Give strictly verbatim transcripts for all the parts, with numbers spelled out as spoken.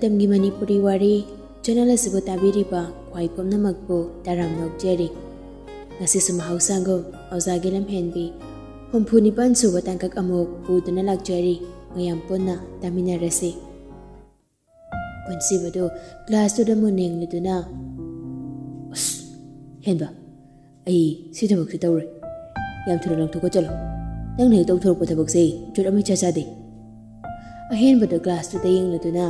ꯃꯇꯝꯒꯤ ꯃꯅꯤꯄꯨꯔꯤ ꯋꯥꯔꯤ ꯆꯦꯅꯦꯜ ꯑꯁꯤꯕꯨ ꯇꯥꯕꯤꯔꯤꯕ ꯈ꯭ꯋꯥꯏ ꯄꯨꯝꯅꯃꯛꯄꯨ ꯇꯔꯥꯝꯅ ꯑꯣꯛꯆꯔꯤ꯫ ꯉꯁꯤꯁꯨ ꯃꯍꯧꯁꯥꯒꯨꯝ ꯑꯣꯖꯥꯒꯤ ꯂꯝꯍꯦꯟꯕꯤ ꯍꯨꯝꯐꯨ ꯅꯤꯄꯥꯟ ꯁꯨꯕ ꯇꯥꯡꯀꯛ ꯑꯃꯨꯛ ꯄꯨꯗꯨꯅ ꯂꯥꯛꯆꯔꯤ꯫ ꯃꯌꯥꯝ ꯄꯨꯟꯅ ꯇꯥꯃꯤꯟꯅꯔꯁꯤ꯫ ꯄꯨꯟꯁꯤꯕꯗꯨ ꯀ꯭ꯂꯥꯁꯇꯨꯗ ꯃꯨꯟꯅ ꯌꯦꯡꯂꯗꯨꯅ, "ꯑꯁ, ꯍꯦꯟꯕ, ꯑꯩ ꯁꯤ ꯊꯕꯛꯁꯤ ꯇꯧꯔꯣꯏ꯫ ꯌꯥꯝ ꯊꯨꯅ ꯂꯪꯊꯣꯛꯀ ꯆꯠꯂꯣ꯫ ꯅꯪꯅ ꯍꯦꯛ ꯇꯧꯊꯣꯔꯛꯄ ꯊꯕꯛꯁꯦ ꯖꯨꯠ ꯑꯃ ꯏꯆꯥ ꯆꯥꯗꯦ꯫" ꯑꯍꯦꯟꯕꯗ ꯀ꯭ꯂꯥꯁꯇꯨꯗ ꯌꯦꯡꯂꯗꯨꯅ,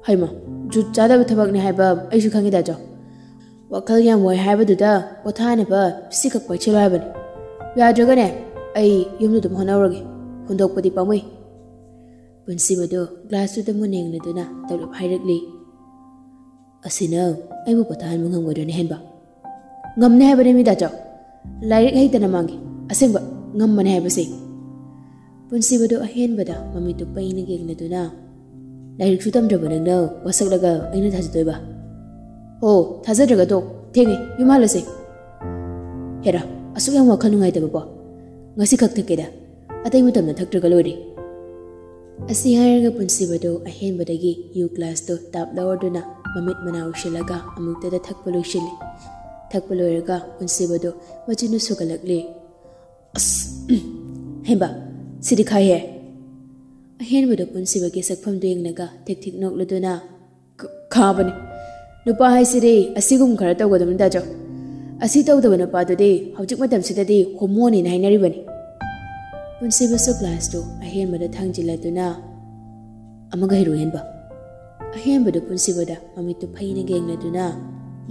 "ꯍꯩꯃ, ꯖꯨꯠ ꯆꯥꯗꯕ ꯊꯕꯛꯅꯤ ꯍꯥꯏꯕ ꯑꯩꯁꯨ ꯈꯪꯉꯤꯗ, ꯆꯣ꯫ ꯋꯥꯈꯜ ꯌꯥꯝ ꯋꯥꯏ ꯍꯥꯏꯕꯗꯨꯗ ꯄꯣꯊꯥꯅꯕ ꯁꯤ ꯈꯛ ꯄꯥꯏꯁꯤꯜꯂꯣ ꯍꯥꯏꯕꯅꯤ꯫ ꯌꯥꯗ꯭ꯔꯒꯅꯦ, ꯑꯩ ꯌꯨꯝꯗ ꯑꯗꯨꯝ ꯍꯣꯠꯅꯍꯧꯔꯒꯦ꯫ ꯍꯨꯟꯗꯣꯛꯄꯗꯤ ꯄꯥꯝꯃꯨꯏ꯫" ꯄꯨꯟꯁꯤꯕꯗꯨ ꯀ꯭ꯂꯥꯁꯇꯨꯗ ꯃꯨꯟꯅ ꯌꯦꯡꯂꯗꯨꯅ ꯇꯞꯂꯞ ꯍꯥꯏꯔꯛꯂꯤ, "ꯑꯁꯤꯅ ꯑꯩꯕꯨ ꯄꯣꯊꯥꯍꯟꯕ ꯉꯝꯒꯗ꯭ꯔꯅꯦ, ꯍꯦꯟꯕ?" "ꯉꯝꯅꯤ ꯍꯥꯏꯕꯅꯦ ꯃꯤ, ꯗꯥꯆꯧ꯫ ꯂꯥꯏꯔꯤꯛ ꯍꯩꯇꯅ ꯃꯥꯡꯒꯦ꯫ ꯑꯁꯦꯡꯕ, ꯉꯝꯕꯅꯦ ꯍꯥꯏꯕꯁꯦ꯫" ꯄꯨꯟꯁꯤꯕꯗꯨ ꯑꯍꯦꯟꯕꯗ ꯃꯃꯤꯠꯇꯨ ꯄꯩꯅ ꯌꯦꯡꯂꯗꯨꯅ, "ꯂꯥꯏꯔꯤꯛꯁꯨ ꯇꯝꯗ꯭ꯔꯕ ꯅꯪꯅ ꯋꯥꯁꯛꯂꯒ ꯑꯩꯅ ꯊꯥꯖꯗꯣꯏꯕ? ꯍꯣ, ꯊꯥꯖꯗ꯭ꯔꯒ ꯇꯣꯛ꯫ ꯊꯦꯡꯉꯦ, ꯌꯨꯝ ꯍꯜꯂꯁꯦ꯫ ꯍꯦꯔꯥ, ꯑꯁꯨꯛ ꯌꯥꯝ ꯋꯥꯈꯜ ꯅꯨꯡꯉꯥꯏꯇꯕꯀꯣ? ꯉꯁꯤ ꯈꯛ ꯊꯛꯀꯦꯗ, ꯑꯇꯩ ꯃꯇꯝꯗ ꯊꯛꯇ꯭ꯔꯒ ꯂꯣꯏꯔꯦ꯫" ꯑꯁꯤ ꯍꯥꯏꯔꯒ ꯄꯨꯟꯁꯤꯕꯗꯨ ꯑꯍꯦꯟꯕꯗꯒꯤ ꯌꯨ ꯒ꯭ꯂꯥꯁꯇꯨ ꯇꯥꯞ ꯂꯧꯔꯗꯨꯅ ꯃꯃꯤꯠ ꯃꯅꯥ ꯎꯏꯁꯤꯜꯂꯒ ꯑꯃꯨꯛꯇꯗ ꯊꯛꯄ ꯂꯣꯏꯁꯤꯜꯂꯤ꯫ ꯊꯛꯄ ꯂꯣꯏꯔꯒ ꯄꯨꯟꯁꯤꯕꯗꯨ ꯃꯆꯤꯟꯗꯨ ꯁꯨꯒꯠꯂꯛꯂꯤ꯫ "ꯑꯁ, ꯍꯦꯟꯕ, ꯁꯤꯗꯤ ꯈꯥꯏꯍꯦ꯫" ꯑꯍꯦꯟꯕꯗꯨ ꯄꯨꯟꯁꯤꯕꯒꯤ ꯁꯛꯐꯝꯗꯨ ꯌꯦꯡꯂꯒ ꯊꯤꯛ ꯊꯤꯛ ꯅꯣꯛꯂꯗꯨꯅ, "ꯈ-, ꯈꯥꯕꯅꯤ꯫ ꯅꯨꯄꯥ ꯍꯥꯏꯁꯤꯗꯤ ꯑꯁꯤꯒꯨꯝ ꯈꯔ ꯇꯧꯒꯗꯕꯅꯤ, ꯗꯥꯆꯧ꯫ ꯑꯁꯤ ꯇꯧꯗꯕ ꯅꯨꯄꯥꯗꯨꯗꯤ ꯍꯧꯖꯤꯛ ꯃꯇꯝꯁꯤꯗꯗꯤ ꯍꯣꯃꯣꯅꯤꯅ ꯍꯥꯏꯅꯔꯤꯕꯅꯤ꯫" ꯄꯨꯟꯁꯤꯕꯁꯨ ꯒ꯭ꯂꯥꯁꯇꯨ ꯑꯍꯦꯟꯕꯗ ꯊꯥꯡꯖꯤꯜꯂꯗꯨꯅ, "ꯑꯃꯒ ꯍꯩꯔꯨ, ꯍꯦꯟꯕ꯫" ꯑꯍꯦꯟꯕꯗꯨ ꯄꯨꯟꯁꯤꯕꯗ ꯃꯃꯤꯠꯇꯨ ꯐꯩꯅ ꯌꯦꯡꯂꯗꯨꯅ,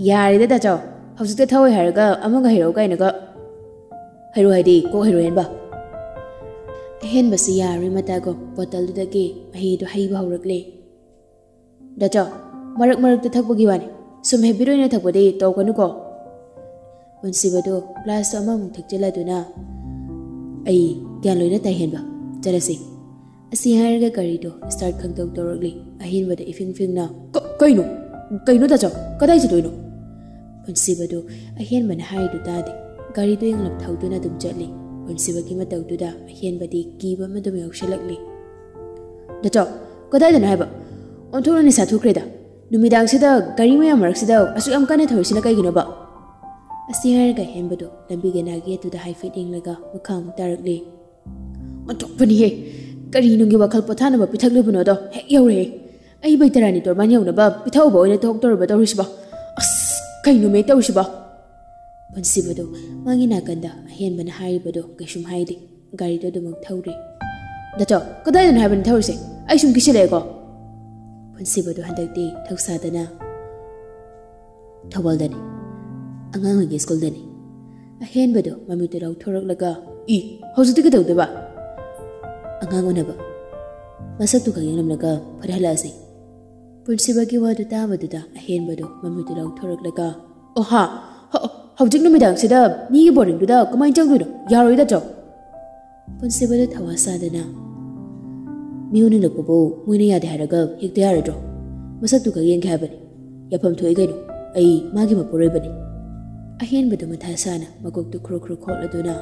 "ꯌꯥꯔꯦꯗ, ꯗꯥꯆꯧ꯫ ꯍꯧꯖꯤꯛꯇ ꯊꯛꯑꯣꯏ ꯍꯥꯏꯔꯒ ꯑꯃꯒ ꯍꯩꯔꯛꯑꯣ ꯀꯥꯏꯅꯒ꯫ ꯍꯩꯔꯨ ꯍꯥꯏꯗꯤ ꯀꯣꯛ ꯍꯩꯔꯨ, ꯍꯦꯟꯕ꯫" ꯑꯍꯦꯟꯕꯁꯨ ꯌꯥꯔꯣꯏ ꯃꯇꯥꯒꯨꯝ ꯕꯣꯇꯜꯗꯨꯗꯒꯤ ꯃꯍꯤꯗꯨ ꯍꯩꯕ ꯍꯧꯔꯛꯂꯦ꯫ "ꯗꯥꯆꯧ, ꯃꯔꯛ ꯃꯔꯛꯇ ꯊꯛꯄꯒꯤ ꯋꯥꯅꯤ꯫ ꯁꯨꯝ ꯍꯦꯕꯤꯠ ꯑꯣꯏꯅ ꯊꯛꯄꯗꯤ ꯇꯧꯒꯅꯨꯀꯣ꯫" ꯄꯨꯟꯁꯤꯕꯗꯨ ꯒ꯭ꯂꯥꯁꯇꯨ ꯑꯃꯃꯨꯛ ꯊꯛꯆꯤꯜꯂꯗꯨꯅ, "ꯑꯩ ꯒ꯭ꯌꯥꯟ ꯂꯣꯏꯅ ꯇꯥꯏ, ꯍꯦꯟꯕ꯫ ꯆꯠꯂꯁꯤ꯫" ꯑꯁꯤ ꯍꯥꯏꯔꯒ ꯒꯥꯔꯤꯗꯣ ꯁ꯭ꯇꯥꯔꯠ ꯈꯪꯇꯧ ꯇꯧꯔꯛꯂꯤ꯫ ꯑꯍꯦꯟꯕꯗ ꯏꯐꯤꯡ ꯐꯤꯡꯅ, "ꯀ-, ꯀꯩꯅꯣ? ꯀꯩꯅꯣ, ꯗꯥꯆꯧ? ꯀꯗꯥꯏ ꯆꯠꯇꯣꯏꯅꯣ?" ꯄꯨꯟꯁꯤꯕꯗꯨ ꯑꯍꯦꯟꯕꯅ ꯍꯥꯏꯔꯤꯗꯨ ꯇꯥꯗꯦ꯫ ꯒꯥꯔꯤꯗꯨ ꯌꯦꯡꯂꯞ ꯊꯧꯗꯨꯅ ꯑꯗꯨꯝ ꯆꯠꯂꯤ꯫ ꯄꯨꯟꯁꯤꯕꯒꯤ ꯃꯇꯧꯗꯨꯗ ꯑꯍꯦꯟꯕꯗꯤ ꯀꯤꯕ ꯑꯃ ꯑꯗꯨꯝ ꯌꯥꯎꯁꯤꯜꯂꯛꯂꯤ꯫ "ꯗꯥꯆꯧ, ꯀꯗꯥꯏꯗꯅꯣ ꯍꯥꯏꯕ? ꯑꯣꯟꯊꯣꯛꯅ ꯅꯤꯁꯥ ꯊꯣꯛꯈ꯭ꯔꯦꯗ꯫ ꯅꯨꯃꯤꯗꯥꯡꯁꯤꯗ ꯒꯥꯔꯤ ꯃꯌꯥꯝ ꯃꯔꯛꯁꯤꯗ ꯑꯁꯨꯛ ꯌꯥꯝ ꯀꯟꯅ ꯊꯧꯔꯤꯁꯤꯅ ꯀꯩꯒꯤꯅꯣꯕ?" ꯑꯁꯤ ꯍꯥꯏꯔꯒ ꯑꯍꯦꯟꯕꯗꯣ ꯂꯝꯕꯤꯒꯤ ꯅꯥꯛ ꯌꯦꯠꯇꯨꯗ ꯍꯥꯏꯐꯦꯠ ꯌꯦꯡꯂꯒ ꯃꯈꯥ ꯑꯃꯨꯛ ꯇꯥꯔꯛꯂꯦ꯫ "ꯑꯣꯟꯊꯣꯛꯄꯅꯤꯍꯦ, ꯀꯔꯤ ꯅꯨꯡꯒꯤ ꯋꯥꯈꯜ ꯄꯣꯊꯥꯅꯕ ꯄꯤꯊꯛꯂꯤꯕꯅꯣꯗꯣ ꯍꯦꯛ ꯌꯧꯔꯛꯑꯦ꯫ ꯑꯩ ꯕꯩꯇꯔꯥꯅꯤ ꯇꯣꯔꯕꯥꯟ ꯌꯧꯅꯕ ꯄꯤꯊꯛꯎꯕ ꯑꯣꯏꯅ ꯊꯣꯛꯇꯧꯔꯕ ꯇꯧꯔꯤꯁꯤꯕꯣ? ꯑꯁ, ꯀꯩꯅꯣꯃꯦ ꯇꯧꯔꯤꯁꯤꯕꯣ?" ꯄꯨꯟꯁꯤꯕꯗꯣ ꯃꯥꯒꯤ ꯅꯥꯀꯟꯗ ꯑꯍꯦꯟꯕꯅ ꯍꯥꯏꯔꯤꯕꯗꯣ ꯀꯩꯁꯨꯝ ꯍꯥꯏꯗꯦ꯫ ꯒꯥꯔꯤꯗꯣ ꯑꯗꯨꯃꯛ ꯊꯧꯔꯦ꯫ "ꯗꯥꯆꯧ, ꯀꯗꯥꯏꯗꯅꯣ ꯍꯥꯏꯕꯅꯤ ꯊꯧꯔꯤꯁꯦ? ꯑꯩ ꯁꯨꯝ ꯀꯤꯁꯤꯜꯂꯛꯑꯦꯀꯣ꯫" ꯄꯨꯟꯁꯤꯕꯗꯣ ꯍꯟꯗꯛꯇꯤ ꯊꯧꯁꯥꯗꯅ, "ꯊꯧꯕꯥꯜꯗꯅꯤ꯫ ꯑꯉꯥꯡ ꯑꯣꯏꯒꯤ ꯁ꯭ꯀꯨꯜꯗꯅꯤ꯫" ꯑꯍꯦꯟꯕꯗꯣ ꯃꯃꯤꯠꯇꯨ ꯂꯥꯎꯊꯣꯔꯛꯂꯒ, "ꯏ, ꯍꯧꯖꯤꯛꯇꯤ ꯀꯩꯗꯧꯗꯣꯏꯕ?" "ꯑꯉꯥꯡ ꯎꯅꯕ꯫ ꯃꯁꯛꯇꯨ ꯈꯛ ꯌꯦꯡꯂꯝꯂꯒ ꯐꯠ ꯍꯜꯂꯛꯑꯁꯤ꯫" ꯄꯨꯟꯁꯤꯕꯒꯤ ꯋꯥꯗꯨ ꯇꯥꯕꯗꯨꯗ ꯑꯍꯦꯟꯕꯗꯣ ꯃꯃꯤꯠꯇꯨ ꯂꯥꯎꯊꯣꯔꯛꯂꯒ, "ꯑꯣꯍꯥ, ꯍ-, ꯍꯧꯖꯤꯛ ꯅꯨꯃꯤꯗꯥꯡꯁꯤꯗ ꯃꯤꯒꯤ ꯕꯣꯔꯗꯤꯡꯗꯨꯗ ꯀꯃꯥꯏꯅ ꯆꯪꯗꯣꯏꯅꯣ? ꯌꯥꯔꯣꯏ ꯗꯥꯆꯧ꯫" ꯄꯨꯟꯁꯤꯕꯗꯣ ꯊꯧꯋꯥ ꯁꯥꯗꯅ, "ꯃꯤ ꯎꯅꯤꯡꯂꯛꯄꯕꯨ ꯃꯣꯏꯅ ꯌꯥꯗꯦ ꯍꯥꯏꯔꯒ ꯍꯦꯛꯇ ꯌꯥꯔꯗ꯭ꯔꯣ? ꯃꯁꯛꯇꯨ ꯈꯛ ꯌꯦꯡꯒꯦ ꯍꯥꯏꯕꯅꯤ꯫ ꯌꯥꯐꯝ ꯊꯣꯛꯏ ꯀꯩꯅꯣ, ꯑꯩ ꯃꯥꯒꯤ ꯃꯄꯨꯔꯣꯏꯕꯅꯤ꯫" ꯑꯍꯦꯟꯕꯗꯨ ꯃꯊꯥ ꯁꯥꯅ ꯃꯀꯣꯛꯇꯨ ꯈꯨꯔꯨ ꯈꯨꯔꯨ ꯈꯣꯠꯂꯗꯨꯅ,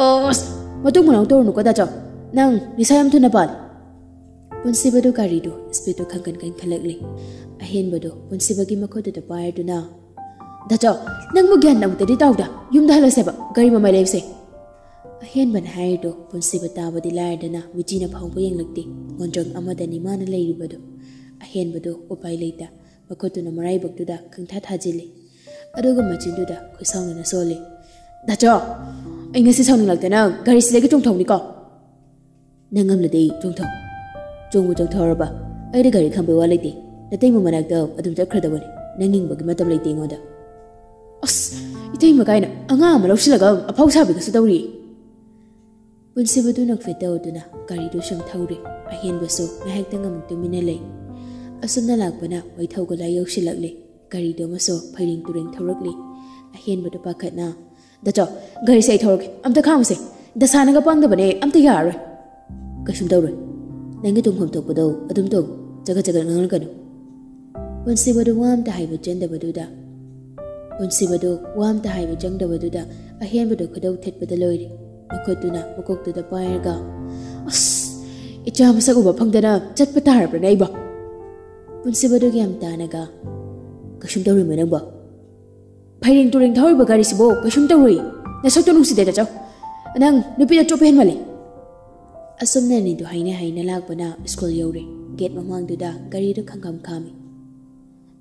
"ꯑꯁ, ꯃꯇꯨꯡ ꯃꯅꯥꯎ ꯇꯧꯔꯨꯅꯨꯀꯣ ꯗꯥꯆꯧ, ꯅꯪ ꯅꯤꯁꯥ ꯌꯥꯝ ꯊꯨꯅ ꯄꯥꯜꯂꯤ꯫" ꯄꯨꯟꯁꯤꯕꯗꯨ ꯒꯥꯔꯤꯗꯨ ꯁ꯭ꯄꯤꯗꯇꯨ ꯈꯪꯀꯟ ꯀꯟꯈꯠꯂꯛꯂꯤ꯫ ꯑꯍꯦꯟꯕꯗꯣ ꯄꯨꯟꯁꯤꯕꯒꯤ ꯃꯈꯨꯠꯇꯨꯗ ꯄꯥꯏꯔꯗꯨꯅ, "ꯗꯥꯆꯧ, ꯅꯪꯕꯨ ꯒ꯭ꯌꯥꯟ ꯑꯃꯨꯛꯇꯗꯤ ꯇꯥꯎꯗ, ꯌꯨꯝꯗ ꯍꯜꯂꯁꯦꯕ, ꯒꯥꯔꯤ ꯃꯃꯥꯏ ꯂꯩꯕꯁꯦ꯫" ꯑꯍꯦꯟꯕꯅ ꯍꯥꯏꯔꯤꯗꯣ ꯄꯨꯟꯁꯤꯕ ꯇꯥꯕꯗꯤ ꯂꯥꯏꯔꯗꯅ ꯃꯤꯆꯤꯅ ꯐꯥꯎꯕ ꯌꯦꯡꯂꯛꯇꯦ꯫ ꯃꯣꯟꯗ꯭ꯔꯪ ꯑꯃꯗꯅꯤ ꯃꯥꯅ ꯂꯩꯔꯤꯕꯗꯣ꯫ ꯑꯍꯦꯟꯕꯗꯣ ꯎꯄꯥꯏ ꯂꯩꯇ ꯃꯈꯨꯠꯇꯨꯅ ꯃꯔꯥꯏꯕꯛꯇꯨꯗ ꯈꯪꯊꯥ ꯊꯥꯖꯤꯜꯂꯤ꯫ ꯑꯗꯨꯒ ꯃꯆꯤꯟꯗꯨꯗ ꯈꯨꯠꯁꯥꯎꯅꯅ ꯁꯣꯜꯂꯤ, "ꯗꯥꯆꯧ, ꯑꯩ ꯉꯁꯤ ꯁꯥꯎꯅꯤꯡꯂꯛꯇꯅ ꯒꯥꯔꯤꯁꯤꯗꯒꯤ ꯆꯣꯡꯊꯧꯅꯤꯀꯣ꯫" "ꯅꯪ ꯉꯝꯂꯗꯤ ꯆꯣꯡꯊꯧ꯫ ꯆꯣꯡꯕꯨ ꯆꯣꯡꯊꯧꯔꯕ, ꯑꯩꯗꯤ ꯒꯥꯔꯤ ꯈꯥꯝꯕꯩ ꯋꯥ ꯂꯩꯇꯦ꯫ ꯅꯇꯩꯃ ꯃꯅꯥꯛꯇ ꯑꯗꯨꯝ ꯆꯠꯈ꯭ꯔꯗꯕꯅꯤ꯫ ꯅꯪ ꯌꯦꯡꯕꯒꯤ ꯃꯇꯝ ꯂꯩꯇꯦ ꯑꯩꯉꯣꯟꯗ꯫" "ꯑꯁ, ꯏꯇꯩꯃ ꯀꯥꯏꯅ ꯑꯉꯥꯡ ꯑꯃ ꯂꯧꯁꯤꯜꯂꯒ ꯑꯐꯥꯎ ꯁꯥꯕꯤꯒꯁꯨ ꯇꯧꯔꯤ꯫" ꯄꯨꯟꯁꯤꯕꯗꯨ ꯅꯣꯛꯐꯦꯠ ꯇꯧꯗꯨꯅ ꯒꯥꯔꯤꯗꯨ ꯁꯨꯝ ꯊꯧꯔꯦ꯫ ꯑꯍꯦꯟꯕꯁꯨ ꯉꯥꯏꯍꯥꯛꯇꯪ ꯑꯃꯨꯛ ꯇꯨꯃꯤꯟꯅ ꯂꯩ꯫ ꯑꯁꯨꯝꯅ ꯂꯥꯛꯄꯅ ꯋꯥꯏꯊꯧ ꯒꯣꯂꯥꯏ ꯌꯧꯁꯤꯜꯂꯛꯂꯦ꯫ ꯒꯥꯔꯤꯗꯨ ꯑꯃꯁꯨ ꯐꯩꯔꯦꯡ ꯇꯨꯔꯦꯡ ꯊꯧꯔꯛꯂꯤ꯫ ꯑꯍꯦꯟꯕꯗꯨ ꯄꯥꯈꯠꯅ, "ꯗꯥꯆꯧ, ꯒꯥꯔꯤꯁꯦ ꯑꯩ ꯊꯧꯔꯒꯦ꯫ ꯑꯝꯇ ꯈꯥꯝꯃꯨꯁꯦ꯫ ꯗꯁꯥꯅꯒ ꯄꯥꯡꯗꯕꯅꯦ꯫ ꯑꯝꯇ ꯌꯥꯔꯔꯣꯏ꯫" "ꯀꯩꯁꯨꯝ ꯇꯧꯔꯣꯏ꯫ ꯅꯪꯒꯤ ꯇꯧꯐꯝ ꯊꯣꯛꯄꯗꯣ ꯑꯗꯨꯝ ꯇꯧ꯫ ꯆꯒꯠ ꯆꯒꯠ ꯉꯥꯡꯂꯛꯀꯅꯨ꯫" ꯄꯨꯟꯁꯤꯕꯗꯨ ꯋꯥ ꯑꯝꯇ ꯍꯥꯏꯕ ꯆꯦꯟꯗꯕꯗꯨꯗ, ꯄꯨꯟꯁꯤꯕꯗꯨ ꯋꯥ ꯑꯝꯇ ꯍꯥꯏꯕ ꯆꯪꯗꯕꯗꯨꯗ ꯑꯍꯦꯟꯕꯗꯨ ꯈꯨꯗꯧ ꯊꯤꯠꯄꯗ ꯂꯣꯏꯔꯦ꯫ ꯃꯈꯨꯠꯇꯨꯅ ꯃꯀꯣꯛꯇꯨꯗ ꯄꯥꯏꯔꯒ, "ꯑꯁ, ꯏꯆꯥ ꯃꯁꯛ ꯎꯕ ꯐꯪꯗꯅ ꯆꯠꯄ ꯇꯥꯔꯕ꯭ꯔꯅꯦ ꯑꯩꯕꯣ?" ꯄꯨꯟꯁꯤꯕꯗꯨ ꯒ꯭ꯌꯥꯟ ꯇꯥꯅꯒ, "ꯀꯩꯁꯨꯝ ꯇꯧꯔꯣꯏꯃ ꯅꯪꯕꯣ꯫ ꯐꯩꯔꯦꯡ ꯇꯨꯔꯦꯡ ꯊꯧꯔꯤꯕ ꯒꯥꯔꯤꯁꯤꯕꯣ ꯀꯩꯁꯨꯝ ꯇꯧꯔꯣꯏ꯫ ꯅꯁꯛꯇꯣ ꯅꯨꯡꯁꯤꯗꯦ ꯗꯥꯆꯧ꯫ ꯅꯪ ꯅꯨꯄꯤꯗ ꯆꯣꯞꯄ ꯍꯦꯟꯃꯜꯂꯦ꯫" ꯑꯁꯨꯝꯅ ꯑꯅꯤꯗꯨ ꯍꯥꯏꯅ ꯍꯥꯏꯅ ꯂꯥꯛꯄꯅ ꯁ꯭ꯀꯨꯜ ꯌꯧꯔꯦ꯫ ꯒꯦꯠ ꯃꯃꯥꯡꯗꯨꯗ ꯒꯥꯔꯤꯗꯨ ꯈꯪꯈꯝ ꯈꯥꯝꯃꯤ꯫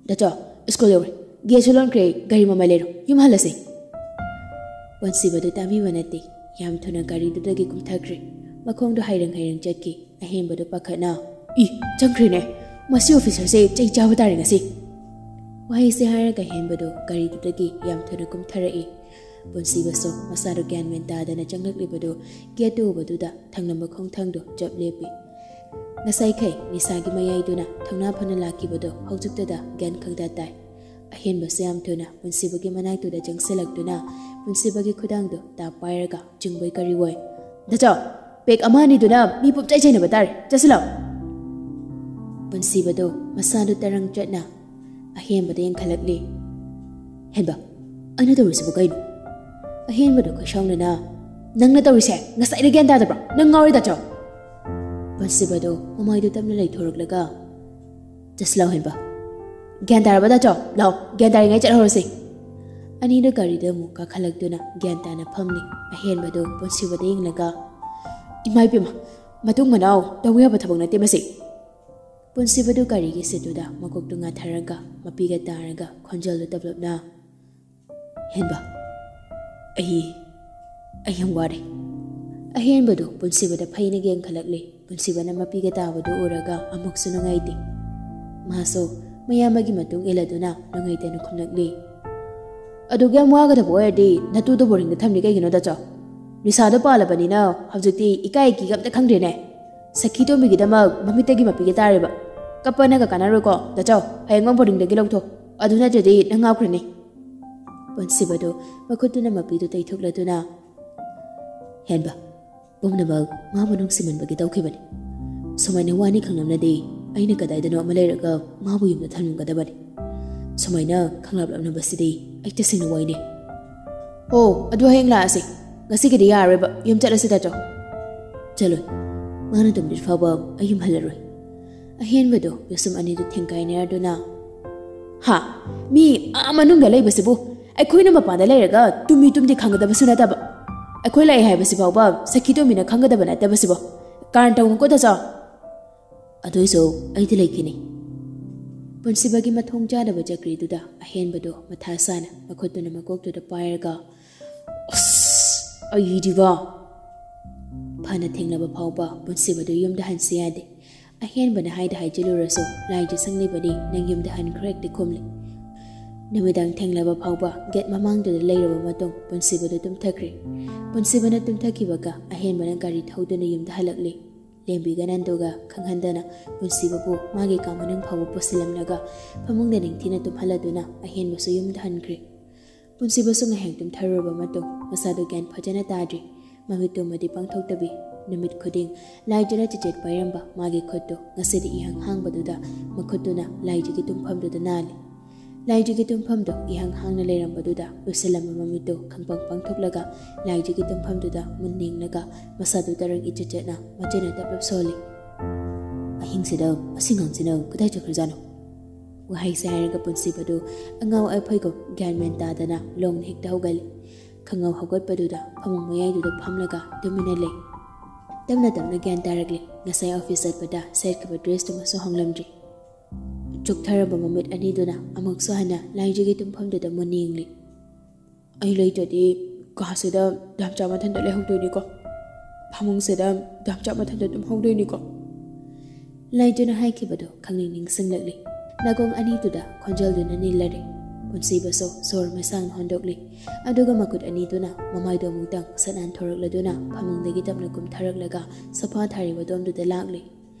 "ꯗꯥꯆꯧ, ꯁ꯭ꯀꯨꯜ ꯌꯧꯔꯦ꯫ ꯒꯦꯠꯁꯨ ꯂꯣꯟꯈ꯭ꯔꯦ꯫ ꯒꯥꯔꯤ ꯃꯃꯥꯏ ꯂꯩꯔꯣ꯫ ꯌꯨꯝ ꯍꯜꯂꯁꯤ꯫" ꯄꯨꯟꯁꯤꯕꯗꯨ ꯇꯥꯕꯤꯕ ꯅꯠꯇꯦ꯫ ꯌꯥꯝ ꯊꯨꯅ ꯒꯥꯔꯤꯗꯨꯗꯒꯤ ꯀꯨꯝꯊꯈ꯭ꯔꯦ꯫ ꯃꯈꯣꯡꯗꯣ ꯍꯥꯏꯔꯪ ꯍꯥꯏꯔꯪ ꯆꯠꯈꯤ꯫ ꯑꯍꯦꯟꯕꯗꯨ ꯄꯥꯈꯠꯅ, "ꯏ, ꯆꯪꯈ꯭ꯔꯦꯅꯦ꯫ ꯃꯁꯤ ꯑꯣꯐꯤꯁꯔꯁꯦ ꯆꯩ ꯆꯥꯕ ꯇꯥꯔꯦ ꯉꯁꯤ꯫" ꯋꯥꯍꯩꯁꯦ ꯍꯥꯏꯔꯒ ꯑꯍꯦꯟꯕꯗꯨ ꯒꯥꯔꯤꯗꯨꯗꯒꯤ ꯌꯥꯝ ꯊꯨꯅ ꯀꯨꯝꯊꯔꯛꯏ꯫ ꯄꯨꯟꯁꯤꯕꯁꯨ ꯃꯁꯥꯗꯨ ꯒ꯭ꯌꯥꯟ ꯃꯦꯟ ꯇꯥꯗꯅ ꯆꯪꯂꯛꯂꯤꯕꯗꯨ ꯒꯦꯠꯇꯨ ꯎꯕꯗꯨꯗ ꯊꯪꯅꯕ ꯈꯣꯡꯊꯥꯡꯗꯨ ꯆꯞ ꯂꯦꯞꯄꯤ꯫ ꯉꯁꯥꯏꯈꯩ ꯅꯤꯁꯥꯒꯤ ꯃꯌꯥꯏꯗꯨꯅ ꯊꯧꯅꯥ ꯐꯅ ꯂꯥꯛꯈꯤꯕꯗꯨ ꯍꯧꯖꯤꯛꯇꯗ ꯒ꯭ꯌꯥꯟ ꯈꯪꯇꯥ ꯇꯥꯏ꯫ ꯑꯍꯦꯟꯕꯁꯨ ꯌꯥꯝ ꯊꯨꯅ ꯄꯨꯟꯁꯤꯕꯒꯤ ꯃꯅꯥꯛꯇꯨꯗ ꯆꯪꯁꯤꯜꯂꯛꯇꯨꯅ ꯄꯨꯟꯁꯤꯕꯒꯤ ꯈꯨꯗꯥꯡꯗꯨ ꯇꯥꯞ ꯄꯥꯏꯔꯒ ꯆꯤꯡꯕꯣꯏ ꯀꯔꯤꯕꯣꯏ, "ꯗꯥꯆꯧ, ꯄꯦꯛ ꯑꯃ ꯑꯅꯤꯗꯨꯅ ꯃꯤ ꯄꯨꯝꯆꯥꯏ ꯆꯥꯏꯅꯕ ꯇꯥꯔꯦ꯫ ꯆꯠꯁꯤꯜꯂꯣ꯫" ꯄꯨꯟꯁꯤꯕꯗꯨ ꯃꯁꯥꯗꯨ ꯇꯔꯪ ꯆꯠꯅ ꯑꯍꯦꯟꯕꯗ ꯌꯦꯡꯈꯠꯂꯛꯂꯤ꯫ "ꯍꯦꯟꯕ, ꯑꯩꯅ ꯇꯧꯔꯤꯁꯤꯕꯨ ꯀꯩꯅꯣ?" ꯑꯍꯦꯟꯕꯗꯨ ꯈꯣꯏꯁꯥꯎꯅꯅ, "ꯅꯪꯅ ꯇꯧꯔꯤꯁꯦ ꯉꯁꯥꯏꯗ ꯒ꯭ꯌꯥꯟ ꯇꯥꯗꯕ꯭ꯔꯣ? ꯅꯪ ꯉꯥꯎꯔꯦ ꯗꯥꯆꯧ꯫" ꯄꯨꯟꯁꯤꯕꯗꯨ ꯃꯃꯥꯏꯗꯨ ꯇꯞꯅ ꯂꯩꯊꯣꯔꯛꯂꯒ, "ꯆꯠꯁꯤꯜꯂꯣ ꯍꯦꯟꯕ꯫ ꯒ꯭ꯌꯥꯟ ꯇꯥꯔꯕ ꯗꯥꯆꯧ? ꯂꯥꯎ, ꯒ꯭ꯌꯥꯟ ꯇꯥꯔꯤꯉꯩ ꯆꯠꯍꯧꯔꯁꯤ꯫" ꯑꯅꯤꯗꯨ ꯒꯥꯔꯤꯗ ꯑꯃꯨꯛ ꯀꯥꯈꯠꯂꯛꯇꯨꯅ ꯒ꯭ꯌꯥꯟ ꯇꯥꯅ ꯐꯝꯂꯤ꯫ ꯑꯍꯦꯟꯕꯗꯨ ꯄꯨꯟꯁꯤꯕꯗ ꯌꯦꯡꯂꯒ, "ꯏꯃꯥ ꯏꯕꯦꯝꯃ, ꯃꯇꯨꯡ ꯃꯅꯥꯎ ꯇꯧꯕ ꯌꯥꯕ ꯊꯕꯛ ꯅꯠꯇꯦ ꯃꯁꯤ꯫" ꯄꯨꯟꯁꯤꯕꯗꯨ ꯒꯥꯔꯤꯒꯤ ꯁꯤꯠꯇꯨꯗ ꯃꯀꯣꯛꯇꯨ ꯉꯥꯊꯔꯒ ꯃꯄꯤꯒ ꯇꯥꯔꯒ ꯈꯣꯟꯖꯦꯜꯗꯨ ꯇꯞꯂꯞꯅ, "ꯍꯦꯟꯕ, ꯑꯩ, ꯑꯩ ꯌꯥꯝ ꯋꯥꯔꯦ꯫" ꯑꯍꯦꯟꯕꯗꯨ ꯄꯨꯟꯁꯤꯕꯗ ꯐꯩꯅ ꯌꯦꯡꯈꯠꯂꯛꯂꯤ꯫ ꯄꯨꯟꯁꯤꯕꯅ ꯃꯄꯤꯒ ꯇꯥꯕꯗꯨ ꯎꯔꯒ ꯑꯃꯨꯛꯁꯨ ꯅꯨꯡꯉꯥꯏꯇꯦ꯫ ꯃꯥꯁꯨ ꯃꯌꯥꯝꯕꯒꯤ ꯃꯇꯨꯡ ꯏꯜꯂꯗꯨꯅ ꯅꯨꯡꯉꯥꯏꯇꯅ ꯈꯨꯝꯂꯛꯂꯤ꯫ "ꯑꯗꯨꯛ ꯌꯥꯝ ꯋꯥꯒꯗꯕ ꯑꯣꯏꯔꯗꯤ ꯅꯇꯨꯗꯣ ꯕꯣꯔꯗꯤꯡꯗ ꯊꯝꯂꯤ ꯀꯩꯒꯤꯅꯣ ꯗꯥꯆꯧ? ꯅꯤꯁꯥꯗꯣ ꯄꯥꯜꯂꯕꯅꯤꯅ ꯍꯧꯖꯤꯛꯇꯤ ꯏꯀꯥꯏ ꯏꯀꯤꯒ ꯑꯝꯇ ꯈꯪꯗ꯭ꯔꯦꯅꯦ꯫ ꯁꯈꯤ ꯇꯣꯝꯕꯤꯒꯤꯗꯃꯛ ꯃꯃꯤꯠꯇꯒꯤ ꯃꯄꯤꯒ ꯇꯥꯔꯦꯕ꯫ ꯀꯞꯄꯅꯒ ꯀꯥꯟꯅꯔꯣꯏꯀꯣ ꯗꯥꯆꯧ, ꯍꯌꯦꯡꯃꯛ ꯕꯣꯔꯗꯤꯡꯗꯒꯤ ꯂꯧꯊꯣꯛ꯫ ꯑꯗꯨ ꯅꯠꯇ꯭ꯔꯗꯤ ꯅꯪ ꯉꯥꯎꯈ꯭ꯔꯅꯤ꯫" ꯄꯨꯟꯁꯤꯕꯗꯨ ꯃꯈꯨꯠꯇꯨꯅ ꯃꯄꯤꯗꯨ ꯇꯩꯊꯣꯛꯂꯗꯨꯅ, "ꯍꯦꯟꯕ, ꯄꯨꯝꯅꯃꯛ ꯃꯥꯕꯨ ꯅꯨꯡꯁꯤꯃꯟꯕꯒꯤ ꯇꯧꯈꯤꯕꯅꯤ꯫ ꯁꯨꯃꯥꯏꯅ ꯋꯥꯅꯤ ꯈꯪꯂꯝꯂꯗꯤ ꯑꯩꯅ ꯀꯗꯥꯏꯗꯅꯣ ꯑꯃ ꯂꯩꯔꯒ ꯃꯥꯕꯨ ꯌꯨꯝꯗ ꯊꯝꯂꯝꯒꯗꯕꯅꯤ꯫ ꯁꯨꯃꯥꯏꯅ ꯈꯪꯂꯥꯞꯂꯝꯅꯕꯁꯤꯗꯤ ꯑꯩ ꯇꯁꯦꯡꯅ ꯋꯥꯏꯅꯦ꯫ ꯑꯣ, ꯑꯗꯨ ꯍꯌꯦꯡ ꯂꯥꯛꯑꯁꯤ꯫ ꯉꯁꯤꯒꯤꯗꯤ ꯌꯥꯔꯔꯣꯏꯕ, ꯌꯨꯝ ꯆꯠꯂꯁꯤ ꯗꯥꯆꯧ꯫" "ꯆꯠꯂꯣꯏ꯫ ꯃꯥꯅ ꯇꯨꯝꯗ꯭ꯔꯤ ꯐꯥꯎꯕ ꯑꯩ ꯌꯨꯝ ꯍꯜꯂꯔꯣꯏ꯫" ꯑꯍꯦꯟꯕꯗꯣ ꯄꯤꯁꯨꯝ ꯑꯅꯤꯗꯨ ꯊꯦꯡꯒꯥꯏꯅꯔꯗꯨꯅ, "ꯍꯥ? ꯃꯤ ꯑꯥ ꯃꯅꯨꯡꯗ ꯂꯩꯕꯁꯤꯕꯨ ꯑꯩꯈꯣꯏꯅ ꯃꯄꯥꯟꯗ ꯂꯩꯔꯒ ꯇꯨꯝꯃꯤ ꯇꯨꯝꯗꯦ ꯈꯪꯒꯗꯕꯁꯨ ꯅꯠꯇꯕ, ꯑꯩꯈꯣꯏ ꯂꯥꯛꯑꯦ ꯍꯥꯏꯕꯁꯤ ꯐꯥꯎꯕ ꯁꯈꯤ ꯇꯣꯝꯕꯤꯅ ꯈꯪꯒꯗꯕ ꯅꯠꯇꯕꯁꯤꯕꯨ? ꯀꯥꯔꯟ ꯇꯧꯅꯨꯀꯣ ꯗꯥꯆꯥꯎ꯫ ꯑꯗꯨꯏꯁꯨ ꯑꯩꯗꯤ ꯂꯩꯈꯤꯅꯤ꯫" ꯄꯨꯟꯁꯤꯕꯒꯤ ꯃꯊꯣꯡ ꯆꯥꯗꯕ ꯆꯀ꯭ꯔꯤꯗꯨꯗ ꯑꯍꯦꯟꯕꯗꯣ ꯃꯊꯥ ꯁꯥꯅ ꯃꯈꯨꯠꯇꯨꯅ ꯃꯀꯣꯛꯇꯨꯗ ꯄꯥꯏꯔꯒ, "ꯑꯁ, ꯑꯩꯗꯤꯕ!" ꯐꯅ ꯊꯦꯡꯂꯕ ꯐꯥꯎꯕ ꯄꯨꯟꯁꯤꯕꯗꯨ ꯌꯨꯝꯗ ꯍꯟꯁꯤ ꯌꯥꯗꯦ꯫ ꯑꯍꯦꯟꯕꯅ ꯍꯥꯏꯗ ꯍꯥꯏꯖꯤꯜꯂꯨꯔꯁꯨ, "ꯂꯥꯏꯖ ꯁꯪꯂꯤꯕꯅꯤ, ꯅꯪ ꯌꯨꯝꯗ ꯍꯟꯈ꯭ꯔꯣ" ꯍꯦꯛꯇ ꯈꯨꯝꯂꯤ꯫ ꯅꯨꯃꯤꯗꯥꯡ ꯊꯦꯡꯂꯕ ꯐꯥꯎꯕ ꯒꯦꯠ ꯃꯃꯥꯡꯗꯨꯗ ꯂꯩꯔꯕ ꯃꯇꯨꯡ ꯄꯨꯟꯁꯤꯕꯗꯨ ꯇꯨꯝꯊꯈ꯭ꯔꯦ꯫ ꯄꯨꯟꯁꯤꯕꯅ ꯇꯨꯝꯊꯈꯤꯕꯒ ꯑꯍꯦꯟꯕꯅ ꯒꯥꯔꯤ ꯊꯧꯗꯨꯅ ꯌꯨꯝꯗ ꯍꯜꯂꯛꯂꯤ꯫ ꯂꯦꯝꯕꯤꯒ ꯅꯟꯗꯨꯒ ꯈꯪꯍꯟꯗꯅ ꯄꯨꯟꯁꯤꯕꯕꯨ ꯃꯥꯒꯤ ꯀꯥ ꯃꯅꯨꯡ ꯐꯥꯎꯕ ꯄꯨꯁꯤꯜꯂꯝꯂꯒ ꯐꯃꯨꯡꯗ ꯅꯤꯡꯊꯤꯅ ꯇꯨꯝꯍꯜꯂꯗꯨꯅ ꯑꯍꯦꯟꯕꯁꯨ ꯌꯨꯝꯗ ꯍꯟꯈ꯭ꯔꯦ꯫ ꯄꯨꯟꯁꯤꯕꯁꯨ ꯉꯥꯏꯍꯥꯛ ꯇꯨꯝꯊꯔꯨꯔꯕ ꯃꯇꯨꯡ ꯃꯁꯥꯗꯨ ꯒ꯭ꯌꯥꯟ ꯐꯖꯅ ꯇꯥꯗ꯭ꯔꯤ꯫ ꯃꯃꯤꯠꯇꯨꯃꯗꯤ ꯄꯥꯡꯊꯣꯛꯇꯕꯤ, ꯅꯨꯃꯤꯠ ꯈꯨꯗꯤꯡ ꯂꯥꯏꯖꯅ ꯆꯤꯆꯦꯠ ꯄꯥꯏꯔꯝꯕ ꯃꯥꯒꯤ ꯈꯨꯠꯇꯨ ꯉꯁꯤꯗꯤ ꯏꯍꯥꯡ ꯍꯥꯡꯕꯗꯨꯗ ꯃꯈꯨꯠꯇꯨꯅ ꯂꯥꯏꯖꯒꯤ ꯇꯨꯝꯐꯝꯗꯨꯗ ꯅꯥꯜꯂꯤ꯫ ꯂꯥꯏꯖꯒꯤ ꯇꯨꯝꯐꯝꯗꯨ ꯏꯍꯥꯡ ꯍꯥꯡꯅ ꯂꯩꯔꯝꯕꯗꯨꯗ ꯎꯏꯁꯤꯜꯂꯝꯕ ꯃꯃꯤꯠꯇꯨ ꯈꯪꯄꯥꯡ ꯄꯥꯡꯊꯣꯛꯂꯒ ꯂꯥꯏꯖꯒꯤ ꯇꯨꯝꯐꯝꯗꯨꯗ ꯃꯨꯟꯅ ꯌꯦꯡꯂꯒ ꯃꯁꯥꯗꯨ ꯇꯔꯪ ꯏꯆꯠ ꯆꯠꯅ ꯃꯆꯤꯟꯅ ꯇꯞ ꯇꯞ ꯁꯣꯜꯂꯤ꯫ "ꯑꯍꯤꯡꯁꯤꯗ ꯑꯁꯤ ꯉꯥꯡꯁꯤꯅ ꯀꯗꯥꯏ ꯆꯠꯈ꯭ꯔꯖꯥꯠꯅꯣ?" ꯋꯥꯍꯩꯁꯦ ꯍꯥꯏꯔꯒ ꯄꯨꯟꯁꯤꯕꯗꯨ ꯑꯉꯥꯎ ꯑꯐꯩꯒꯨꯝ ꯒ꯭ꯌꯥꯟ ꯃꯦꯟ ꯇꯥꯗꯅ ꯂꯣꯡꯅ ꯍꯦꯛꯇ ꯍꯧꯒꯠꯂꯤ꯫ ꯈꯪꯍꯧ ꯍꯧꯒꯠꯄꯗꯨꯗ ꯐꯃꯨꯡ ꯃꯌꯥꯏꯗꯨꯗ ꯐꯝꯂꯒ ꯇꯨꯃꯤꯟꯅ ꯂꯩ꯫ ꯇꯞꯅ ꯇꯞꯅ ꯒ꯭ꯌꯥꯟ ꯇꯥꯔꯛꯂꯤ꯫ ꯉꯁꯥꯏ ꯑꯣꯐꯤꯁ ꯆꯠꯄꯗ ꯁꯦꯠꯈꯤꯕ ꯗ꯭ꯔꯦꯁꯇꯨꯃꯁꯨ ꯍꯣꯡꯂꯝꯗ꯭ꯔꯤ꯫ ꯆꯣꯛꯊꯔꯕ ꯃꯃꯤꯠ ꯑꯅꯤꯗꯨꯅ ꯑꯃꯨꯛꯁꯨ ꯍꯟꯅ ꯂꯥꯏꯖꯒꯤ ꯇꯨꯝꯐꯝꯗꯨꯗ ꯃꯨꯟꯅ ꯌꯦꯡꯂꯤ꯫ "ꯑꯩ ꯂꯩꯇ꯭ꯔꯗꯤ ꯀꯥꯁꯤꯗ ꯗꯥꯝꯆꯥ ꯃꯊꯟꯇ ꯂꯩꯍꯧꯗꯣꯏꯅꯤꯀꯣ꯫ ꯐꯃꯨꯡꯁꯤꯗ ꯗꯥꯝꯆꯥ ꯃꯊꯟꯇ ꯇꯨꯝꯍꯧꯗꯣꯏꯅꯤꯀꯣ꯫" ꯂꯥꯏꯖꯅ ꯍꯥꯏꯈꯤꯕꯗꯨ ꯈꯪꯅꯤꯡ ꯅꯤꯡꯁꯤꯡꯂꯛꯂꯤ꯫ ꯅꯥꯀꯣꯡ ꯑꯅꯤꯗꯨꯗ ꯈꯣꯟꯖꯦꯜꯗꯨꯅ ꯅꯤꯜꯂꯔꯦ꯫ ꯄꯨꯟꯁꯤꯕꯁꯨ ꯁꯣꯔ ꯃꯁꯥꯡꯅ ꯍꯣꯟꯗꯣꯛꯂꯤ꯫ ꯑꯗꯨꯒ ꯃꯈꯨꯠ ꯑꯅꯤꯗꯨꯅ ꯃꯃꯥꯏꯗꯣ ꯑꯃꯨꯛꯇꯪ ꯁꯠ ꯅꯥꯟꯊꯣꯔꯛꯂꯗꯨꯅ ꯐꯃꯨꯡꯗꯒꯤ ꯇꯞꯅ ꯀꯨꯝꯊꯔꯛꯂꯒ ꯁꯣꯐꯥ ꯊꯥꯔꯤꯕ ꯑꯗꯣꯝꯗꯨꯗ ꯂꯥꯛꯂꯤ꯫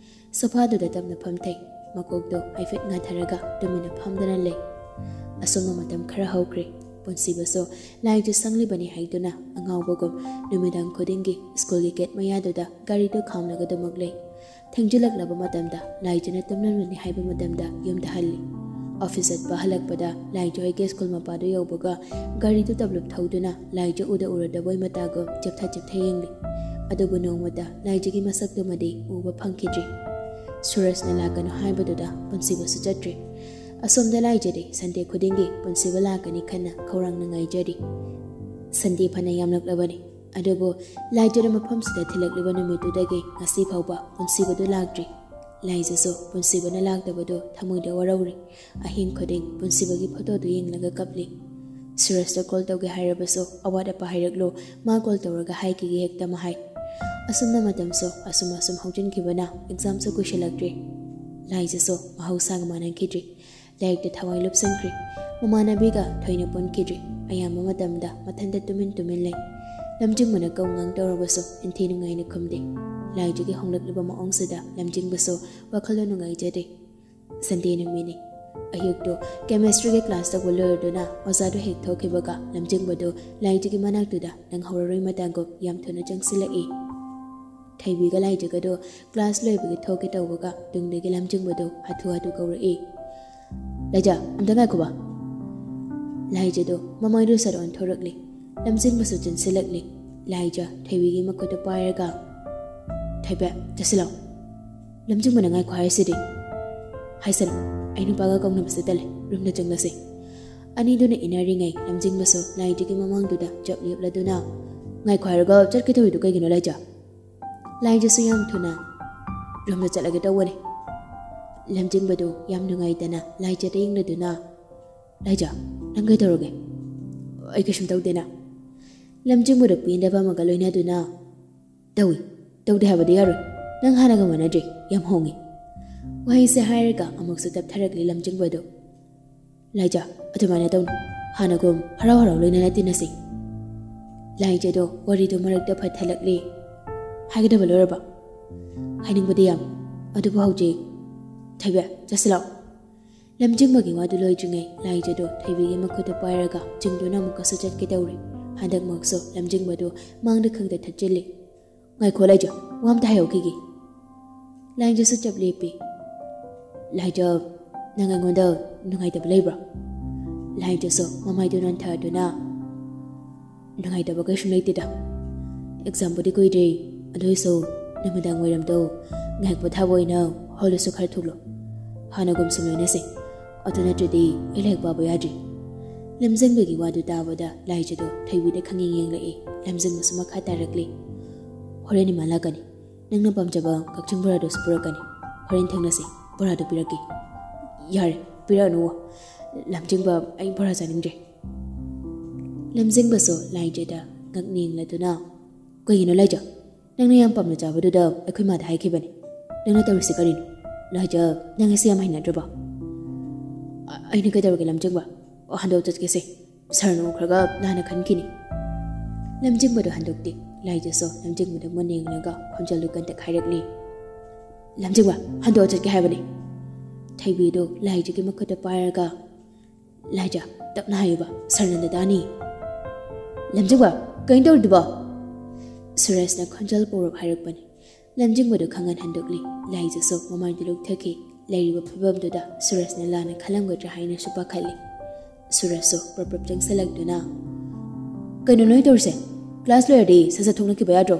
ꯁꯣꯐꯥꯗꯨꯗ ꯇꯞꯅ ꯐꯝꯊꯩ꯫ ꯃꯀꯣꯛꯇꯣ ꯍꯥꯏꯐꯦꯠ ꯉꯥꯊꯔꯒ ꯇꯨꯃꯤꯟꯅ ꯐꯝꯗꯨꯅ ꯂꯩ꯫ ꯑꯁꯨꯝꯅ ꯃꯇꯝ ꯈꯔ ꯍꯧꯈ꯭ꯔꯦ꯫ ꯄꯨꯟꯁꯤꯕꯁꯨ ꯂꯥꯏꯖ ꯁꯪꯂꯤꯕꯅꯤ ꯍꯥꯏꯗꯨꯅ ꯑꯉꯥꯎꯕꯒꯨꯝ ꯅꯨꯃꯤꯗꯥꯡ ꯈꯨꯗꯤꯡꯒꯤ ꯁ꯭ꯀꯨꯜꯒꯤ ꯒꯦꯠ ꯃꯌꯥꯗꯨꯗ ꯒꯥꯔꯤꯗꯨ ꯈꯥꯝꯂꯒ ꯑꯗꯨꯃꯛ ꯂꯩ꯫ ꯊꯦꯡꯖꯤꯜꯂꯛꯂꯕ ꯃꯇꯝꯗ ꯂꯥꯏꯖꯅ ꯇꯨꯝꯂꯝꯂꯅꯤ ꯍꯥꯏꯕ ꯃꯇꯝꯗ ꯌꯨꯝꯗ ꯍꯜꯂꯤ꯫ ꯑꯣꯐꯤꯁ ꯆꯠꯄ ꯍꯜꯂꯛꯄꯗ ꯂꯥꯏꯖ ꯍꯣꯏꯒꯤ ꯁ꯭ꯀꯨꯜ ꯃꯄꯥꯗꯨ ꯌꯧꯕꯒ ꯒꯥꯔꯤꯗꯨ ꯇꯞꯂꯞ ꯊꯧꯗꯨꯅ ꯂꯥꯏꯖ ꯎꯗ ꯎꯔꯗꯕꯣꯏ ꯃꯇꯥꯒꯨꯝ ꯆꯦꯞꯊ ꯆꯦꯞꯊ ꯌꯦꯡꯂꯤ꯫ ꯑꯗꯨꯕꯨ ꯅꯣꯡꯃꯇ ꯂꯥꯏꯖꯒꯤ ꯃꯁꯛꯇꯨꯃꯗꯤ ꯎꯕ ꯐꯪꯈꯤꯗ꯭ꯔꯤ꯫ ꯁꯨꯔꯖꯅ ꯂꯥꯛꯀꯅꯨ ꯍꯥꯏꯕꯗꯨꯗ ꯄꯨꯟꯁꯤꯕꯁꯨ ꯆꯠꯇ꯭ꯔꯦ꯫ ꯑꯁꯣꯝꯗ ꯂꯥꯏꯖꯗꯤ ꯁꯟꯗꯦ ꯈꯨꯗꯤꯡꯒꯤ ꯄꯨꯟꯁꯤꯕ ꯂꯥꯛꯀꯅꯤ ꯈꯟꯅ ꯈꯧꯔꯥꯡꯅ ꯉꯥꯏꯖꯔꯤ꯫ ꯁꯟꯗꯦ ꯐꯅ ꯌꯥꯝꯂꯛꯂꯕꯅꯤ, ꯑꯗꯨꯕꯨ ꯂꯥꯏꯖꯗ ꯃꯐꯝꯁꯤꯗ ꯊꯤꯜꯂꯛꯂꯤꯕ ꯅꯨꯃꯤꯠꯇꯨꯗꯒꯤ ꯉꯁꯤ ꯐꯥꯎꯕ ꯄꯨꯟꯁꯤꯕꯗꯨ ꯂꯥꯛꯇ꯭ꯔꯤ꯫ ꯂꯥꯏꯖꯁꯨ ꯄꯨꯟꯁꯤꯕꯅ ꯂꯥꯛꯇꯕꯗꯨ ꯊꯃꯣꯏꯗ ꯋꯥꯔꯧꯔꯤ꯫ ꯑꯍꯤꯡ ꯈꯨꯗꯤꯡ ꯄꯨꯟꯁꯤꯕꯒꯤ ꯐꯣꯇꯣꯗꯨ ꯌꯦꯡꯂꯒ ꯀꯞꯂꯤ꯫ ꯁꯨꯔꯖꯇ ꯀꯣꯜ ꯇꯧꯒꯦ ꯍꯥꯏꯔꯕꯁꯨ, "ꯑꯋꯥꯠ ꯑꯄꯥ ꯍꯥꯏꯔꯛꯂꯨ, ꯃꯥ ꯀꯣꯜ ꯇꯧꯔꯒ ꯍꯥꯏꯈꯤꯒꯦ" ꯍꯦꯛꯇ ꯃꯍꯥꯏ꯫ ꯑꯁꯨꯝꯅ ꯃꯇꯝꯁꯨ ꯑꯁꯨꯝ ꯑꯁꯨꯝ ꯍꯧꯖꯤꯟꯈꯤꯕꯅ ꯑꯦꯛꯖꯥꯝꯁꯨ ꯀꯨꯏꯁꯤꯜꯂꯛꯇ꯭ꯔꯦ꯫ ꯂꯥꯏꯖꯁꯨ ꯃꯍꯧꯁꯥꯒ ꯃꯥꯟꯅꯈꯤꯗ꯭ꯔꯦ꯫ ꯂꯥꯏꯔꯤꯛꯇ ꯊꯋꯥꯏ ꯂꯨꯞꯁꯤꯟꯈ꯭ꯔꯦ꯫ ꯃꯃꯥꯟꯅꯕꯤꯒ ꯊꯣꯏꯅ ꯄꯨꯟꯈꯤꯗ꯭ꯔꯦ꯫ ꯑꯌꯥꯝꯕ ꯃꯇꯝꯗ ꯃꯊꯟꯇ ꯇꯨꯃꯤꯟ ꯇꯨꯃꯤꯟ ꯂꯩ꯫ ꯂꯝꯖꯤꯡꯕꯅ ꯀꯧ ꯉꯥꯡ ꯇꯧꯔꯕꯁꯨ ꯏꯟꯊꯤ ꯅꯨꯡꯉꯥꯏꯅ ꯈꯨꯝꯗꯦ꯫ ꯂꯥꯏꯖꯒꯤ ꯍꯣꯡꯂꯛꯂꯤꯕ ꯃꯑꯣꯡꯁꯤꯗ ꯂꯝꯖꯤꯡꯕꯁꯨ ꯋꯥꯈꯜꯗꯣ ꯅꯨꯡꯉꯥꯏꯖꯗꯦ꯫ ꯁꯟꯗꯦ ꯅꯨꯃꯤꯠꯅꯤ꯫ ꯑꯌꯨꯛꯇꯣ ꯀꯦꯃꯤꯁꯇ꯭ꯔꯤꯒꯤ ꯀ꯭ꯂꯥꯁ ꯇꯧꯕ ꯂꯣꯏꯔꯗꯨꯅ ꯑꯣꯖꯥꯗꯣ ꯍꯦꯛ ꯊꯣꯛꯈꯤꯕꯒ ꯂꯝꯖꯤꯡꯕꯗꯣ ꯂꯥꯏꯖꯒꯤ ꯃꯅꯥꯛꯇꯨꯗ ꯅꯪꯍꯧꯔꯔꯣꯏ ꯃꯇꯥꯒꯨꯝ ꯌꯥꯝ ꯊꯨꯅ ꯆꯪꯁꯤꯜꯂꯛꯏ꯫ ꯊꯣꯏꯕꯤꯒ ꯂꯥꯏꯖꯒꯗꯣ ꯀ꯭ꯂꯥꯁ ꯂꯣꯏꯕꯒꯤ ꯊꯣꯛꯀꯦ ꯇꯧꯕꯒ ꯇꯨꯡꯗꯒꯤ ꯂꯝꯖꯤꯡꯕꯗꯣ ꯍꯥꯊꯨ ꯍꯥꯊꯨ ꯀꯧꯔꯛꯏ꯫ "ꯂꯥꯏꯖ, ꯑꯝꯇ ꯉꯥꯏꯈꯣꯕ꯫" ꯂꯥꯏꯖꯗꯣ ꯃꯃꯥꯏꯗꯨ ꯁꯠ ꯑꯣꯟꯊꯣꯔꯛꯂꯤ꯫ ꯂꯝꯖꯤꯡꯕꯁꯨ ꯆꯦꯟꯁꯤꯜꯂꯛꯂꯤ꯫ ꯂꯥꯏꯖ ꯊꯣꯏꯕꯤꯒꯤ ꯃꯈꯨꯠꯇꯨ ꯄꯥꯏꯔꯒ, "ꯊꯣꯏꯕꯤ, ꯆꯠꯁꯤꯜꯂꯣ꯫ ꯂꯝꯖꯤꯡꯕꯅ ꯉꯥꯏꯈꯣ ꯍꯥꯏꯔꯤꯁꯤꯗꯤ꯫ ꯍꯥꯏꯁꯅꯨ, ꯑꯩ ꯅꯨꯄꯥꯒ ꯀꯧꯅꯕꯁꯦ ꯇꯜꯂꯦ꯫ ꯔꯨꯝꯗ ꯆꯪꯂꯁꯤ꯫" ꯑꯅꯤꯗꯨꯅ ꯏꯟꯅꯔꯤꯉꯩ ꯂꯝꯖꯤꯡꯕꯁꯨ ꯂꯥꯏꯖꯒꯤ ꯃꯃꯥꯡꯗꯨꯗ ꯆꯞ ꯂꯦꯞꯂꯗꯨꯅ, "ꯉꯥꯏꯈꯣ ꯍꯥꯏꯔꯒ ꯆꯠꯀꯦ ꯇꯧꯔꯤꯗꯨ ꯀꯩꯒꯤꯅꯣ, ꯂꯥꯏꯖ?" ꯂꯥꯏꯖꯁꯨ ꯌꯥꯝ ꯊꯨꯅ, "ꯔꯨꯝꯗ ꯆꯠꯂꯒꯦ ꯇꯧꯕꯅꯦ꯫" ꯂꯝꯖꯤꯡꯕꯗꯨ ꯌꯥꯝ ꯅꯨꯡꯉꯥꯏꯇꯅ ꯂꯥꯏꯖꯗ ꯌꯦꯡꯂꯗꯨꯅ, "ꯂꯥꯏꯖ, ꯅꯪ ꯀꯩꯗꯧꯔꯒꯦ?" "ꯑꯩ ꯀꯩꯁꯨꯝ ꯇꯧꯗꯦꯅ꯫" ꯂꯝꯖꯤꯡꯕꯗꯨ ꯄꯦꯟꯗꯕ ꯑꯃꯒ ꯂꯣꯏꯅꯗꯨꯅ, "ꯇꯧꯏ, ꯇꯧꯗꯦ ꯍꯥꯏꯕꯗꯤ ꯌꯥꯔꯣꯏ꯫ ꯅꯪ ꯍꯥꯟꯅꯒ ꯃꯥꯟꯅꯗ꯭ꯔꯦ, ꯌꯥꯝ ꯍꯣꯡꯉꯤ꯫" ꯋꯥꯍꯩꯁꯦ ꯍꯥꯏꯔꯒ ꯑꯃꯨꯛꯁꯨ ꯇꯞꯊꯔꯛꯂꯤ ꯂꯝꯖꯤꯡꯕꯗꯨ꯫ "ꯂꯥꯏꯖ, ꯑꯗꯨꯃꯥꯏꯅ ꯇꯧꯅꯨ꯫ ꯍꯥꯟꯅꯒꯨꯝ ꯍꯔꯥꯎ ꯍꯔꯥꯎ ꯂꯣꯏꯅꯅ ꯇꯤꯟꯅꯁꯤ꯫" ꯂꯥꯏꯖꯗꯣ ꯋꯥꯔꯤꯗꯨ ꯃꯔꯛꯇ ꯐꯠꯊꯜꯂꯛꯂꯤ꯫ "ꯍꯥꯏꯒꯗꯕ ꯂꯣꯏꯔꯕ?" "ꯍꯥꯏꯅꯤꯡꯕꯗꯤ ꯌꯥꯝ, ꯑꯗꯨꯕꯨ ꯍꯧꯖꯤꯛ꯫ ꯊꯣꯏꯕꯤ, ꯆꯠꯁꯤꯜꯂꯛꯑꯣ꯫" ꯂꯝꯖꯤꯡꯕꯒꯤ ꯋꯥꯗꯨ ꯂꯣꯏꯗ꯭ꯔꯤꯉꯩ ꯂꯥꯏꯖꯗꯣ ꯊꯣꯏꯕꯤꯒꯤ ꯃꯈꯨꯠꯇꯨ ꯄꯥꯏꯔꯒ ꯆꯤꯡꯗꯨꯅ ꯑꯃꯨꯛꯀꯁꯨ ꯆꯠꯀꯦ ꯇꯧꯔꯤ꯫ ꯍꯟꯗꯛꯃꯛꯁꯨ ꯂꯝꯖꯤꯡꯕꯗꯨ ꯃꯥꯡꯗ ꯈꯪꯗ ꯊꯠꯆꯤꯜꯂꯤ꯫ "ꯉꯥꯏꯈꯣ ꯂꯥꯏꯖ, ꯋꯥ ꯑꯝꯇ ꯍꯥꯏꯍꯧꯈꯤꯒꯦ꯫" ꯂꯥꯏꯖꯁꯨ ꯆꯞ ꯂꯦꯞꯄꯤ꯫ "ꯂꯥꯏꯖ, ꯅꯪ ꯑꯩꯉꯣꯟꯗ ꯅꯨꯡꯉꯥꯏꯇꯕ ꯂꯩꯕ꯭ꯔꯣ?" ꯂꯥꯏꯖꯁꯨ ꯃꯃꯥꯏꯗꯨ ꯅꯣꯟꯊꯗꯨꯅ, "ꯅꯨꯡꯉꯥꯏꯇꯕ ꯀꯩꯁꯨꯝ ꯂꯩꯇꯦꯗ꯫ ꯑꯦꯛꯖꯥꯝꯕꯨꯗꯤ ꯀꯨꯏꯗ꯭ꯔꯦ, ꯑꯗꯨ ꯑꯣꯏꯁꯨ ꯅꯨꯃꯤꯗꯥꯡ ꯋꯥꯏꯔꯝꯗꯣ ꯉꯥꯏꯍꯥꯛ ꯄꯣꯊꯥꯕ ꯑꯣꯏꯅ ꯍꯣꯜꯗꯁꯨ ꯈꯔ ꯊꯨꯂꯣ꯫ ꯍꯥꯟꯅꯒꯨꯝ ꯁꯨꯝ ꯂꯣꯏꯅꯁꯦ꯫ ꯑꯗꯨ ꯅꯠꯇ꯭ꯔꯗꯤ ꯑꯩ ꯂꯥꯏꯔꯤꯛ ꯄꯥꯕ ꯌꯥꯗ꯭ꯔꯤ꯫ ꯂꯝꯖꯤꯡꯕꯒꯤ ꯋꯥꯗꯨ ꯇꯥꯕꯗ ꯂꯥꯏꯖꯗꯣ ꯊꯣꯏꯕꯤꯗ ꯈꯪꯌꯦꯡ ꯌꯦꯡꯂꯛꯏ꯫ ꯂꯝꯖꯤꯡꯕꯁꯨ ꯃꯈꯥ ꯇꯥꯔꯛꯂꯤ꯫ ꯍꯣꯔꯦꯟ ꯏꯃꯥ ꯂꯥꯛꯀꯅꯤ꯫ ꯅꯪꯅ ꯄꯥꯝꯖꯕ ꯀꯛꯆꯤꯡ ꯕꯣꯔꯥꯗꯨꯁꯨ ꯄꯨꯔꯛꯀꯅꯤ꯫ ꯍꯣꯔꯦꯟ ꯊꯦꯡꯅꯁꯤ꯫ ꯕꯣꯔꯥꯗꯨ ꯄꯤꯔꯛꯀꯦ꯫ ꯌꯥꯔꯦ, ꯄꯤꯔꯛꯑꯅꯨ꯫ ꯂꯝꯖꯤꯡꯕ, ꯑꯩ ꯕꯣꯔꯥ ꯆꯥꯅꯤꯡꯗ꯭ꯔꯦ꯫ ꯂꯝꯖꯤꯡꯕꯁꯨ ꯂꯥꯏꯖꯗ ꯉꯛꯅꯤꯡꯂꯗꯨꯅ, ꯀꯩꯒꯤꯅꯣ ꯂꯥꯏꯖ? ꯅꯪꯅ ꯌꯥꯝ ꯄꯥꯝꯅ ꯆꯥꯕꯗꯨꯗ ꯑꯩꯈꯣꯏ ꯃꯥꯗ ꯍꯥꯏꯈꯤꯕꯅꯤ꯫ ꯅꯪꯅ ꯇꯧꯔꯤꯁꯤ ꯀꯔꯤꯅꯣ? ꯂꯥꯏꯖ, ꯅꯪ ꯑꯁꯤ ꯌꯥꯝ ꯍꯩꯅꯗ꯭ꯔꯕ? ꯑ-, ꯑꯩꯅ ꯀꯩꯗꯧꯔꯒꯦ ꯂꯝꯖꯤꯡꯕ? ꯑꯣ, ꯍꯟꯗꯣꯛ ꯆꯠꯀꯦꯁꯦ꯫ ꯁꯥꯔꯅ ꯎꯈ꯭ꯔꯒ ꯂꯥꯟꯅ ꯈꯟꯈꯤꯅꯤ꯫ ꯂꯝꯖꯤꯡꯕꯗꯣ ꯍꯟꯗꯣꯛꯇꯦ꯫ ꯂꯥꯏꯖꯁꯨ ꯂꯝꯖꯤꯡꯕꯗ ꯃꯨꯟꯅ ꯌꯦꯡꯂꯒ ꯈꯣꯟꯖꯦꯜꯗꯨ ꯀꯟꯇꯛ ꯍꯥꯏꯔꯛꯂꯤ꯫ ꯂꯝꯖꯤꯡꯕ, ꯍꯟꯗꯣꯛ ꯆꯠꯀꯦ ꯍꯥꯏꯕꯅꯤ꯫ ꯊꯣꯏꯕꯤꯗꯨ ꯂꯥꯏꯖꯒꯤ ꯃꯈꯨꯠꯇ ꯄꯥꯏꯔꯒ, ꯂꯥꯏꯖ, ꯇꯞꯅ ꯍꯥꯏꯌꯨꯕ, ꯁꯥꯔꯅ ꯗꯗꯥꯅꯤ꯫ ꯂꯝꯖꯤꯡꯕ, ꯀꯩꯅꯣ ꯇꯧꯔꯤꯗꯨꯕꯣ? ꯁꯨꯔꯦꯁꯅ ꯈꯣꯟꯖꯦꯜ ꯄꯧꯔꯞ ꯍꯥꯏꯔꯛꯄꯅꯤ꯫ ꯂꯝꯖꯤꯡꯕꯗꯨ ꯈꯪꯍꯟ ꯍꯟꯗꯣꯛꯂꯤ꯫ ꯂꯥꯏꯖꯁꯨ ꯃꯃꯥꯏꯗꯨ ꯂꯨꯛꯊꯈꯤ꯫ ꯂꯩꯔꯤꯕ ꯐꯤꯕꯝꯗꯨꯗ ꯁꯨꯔꯦꯁꯅ ꯂꯥꯟꯅ ꯈꯜꯂꯝꯒꯗ꯭ꯔꯥ ꯍꯥꯏꯅꯁꯨ ꯄꯥꯈꯠꯂꯤ꯫ ꯁꯨꯔꯦꯁꯁꯨ ꯄ꯭ꯔꯞ ꯄ꯭ꯔꯞ ꯆꯪꯁꯤꯜꯂꯛꯇꯨꯅ, ꯀꯩꯅꯣ ꯅꯣꯏ ꯇꯧꯔꯤꯁꯦ? ꯀ꯭ꯂꯥꯁ ꯂꯣꯏꯔꯗꯤ ꯁꯠ ꯁꯠ ꯊꯣꯛꯅꯈꯤꯕ ꯌꯥꯗ꯭ꯔꯣ?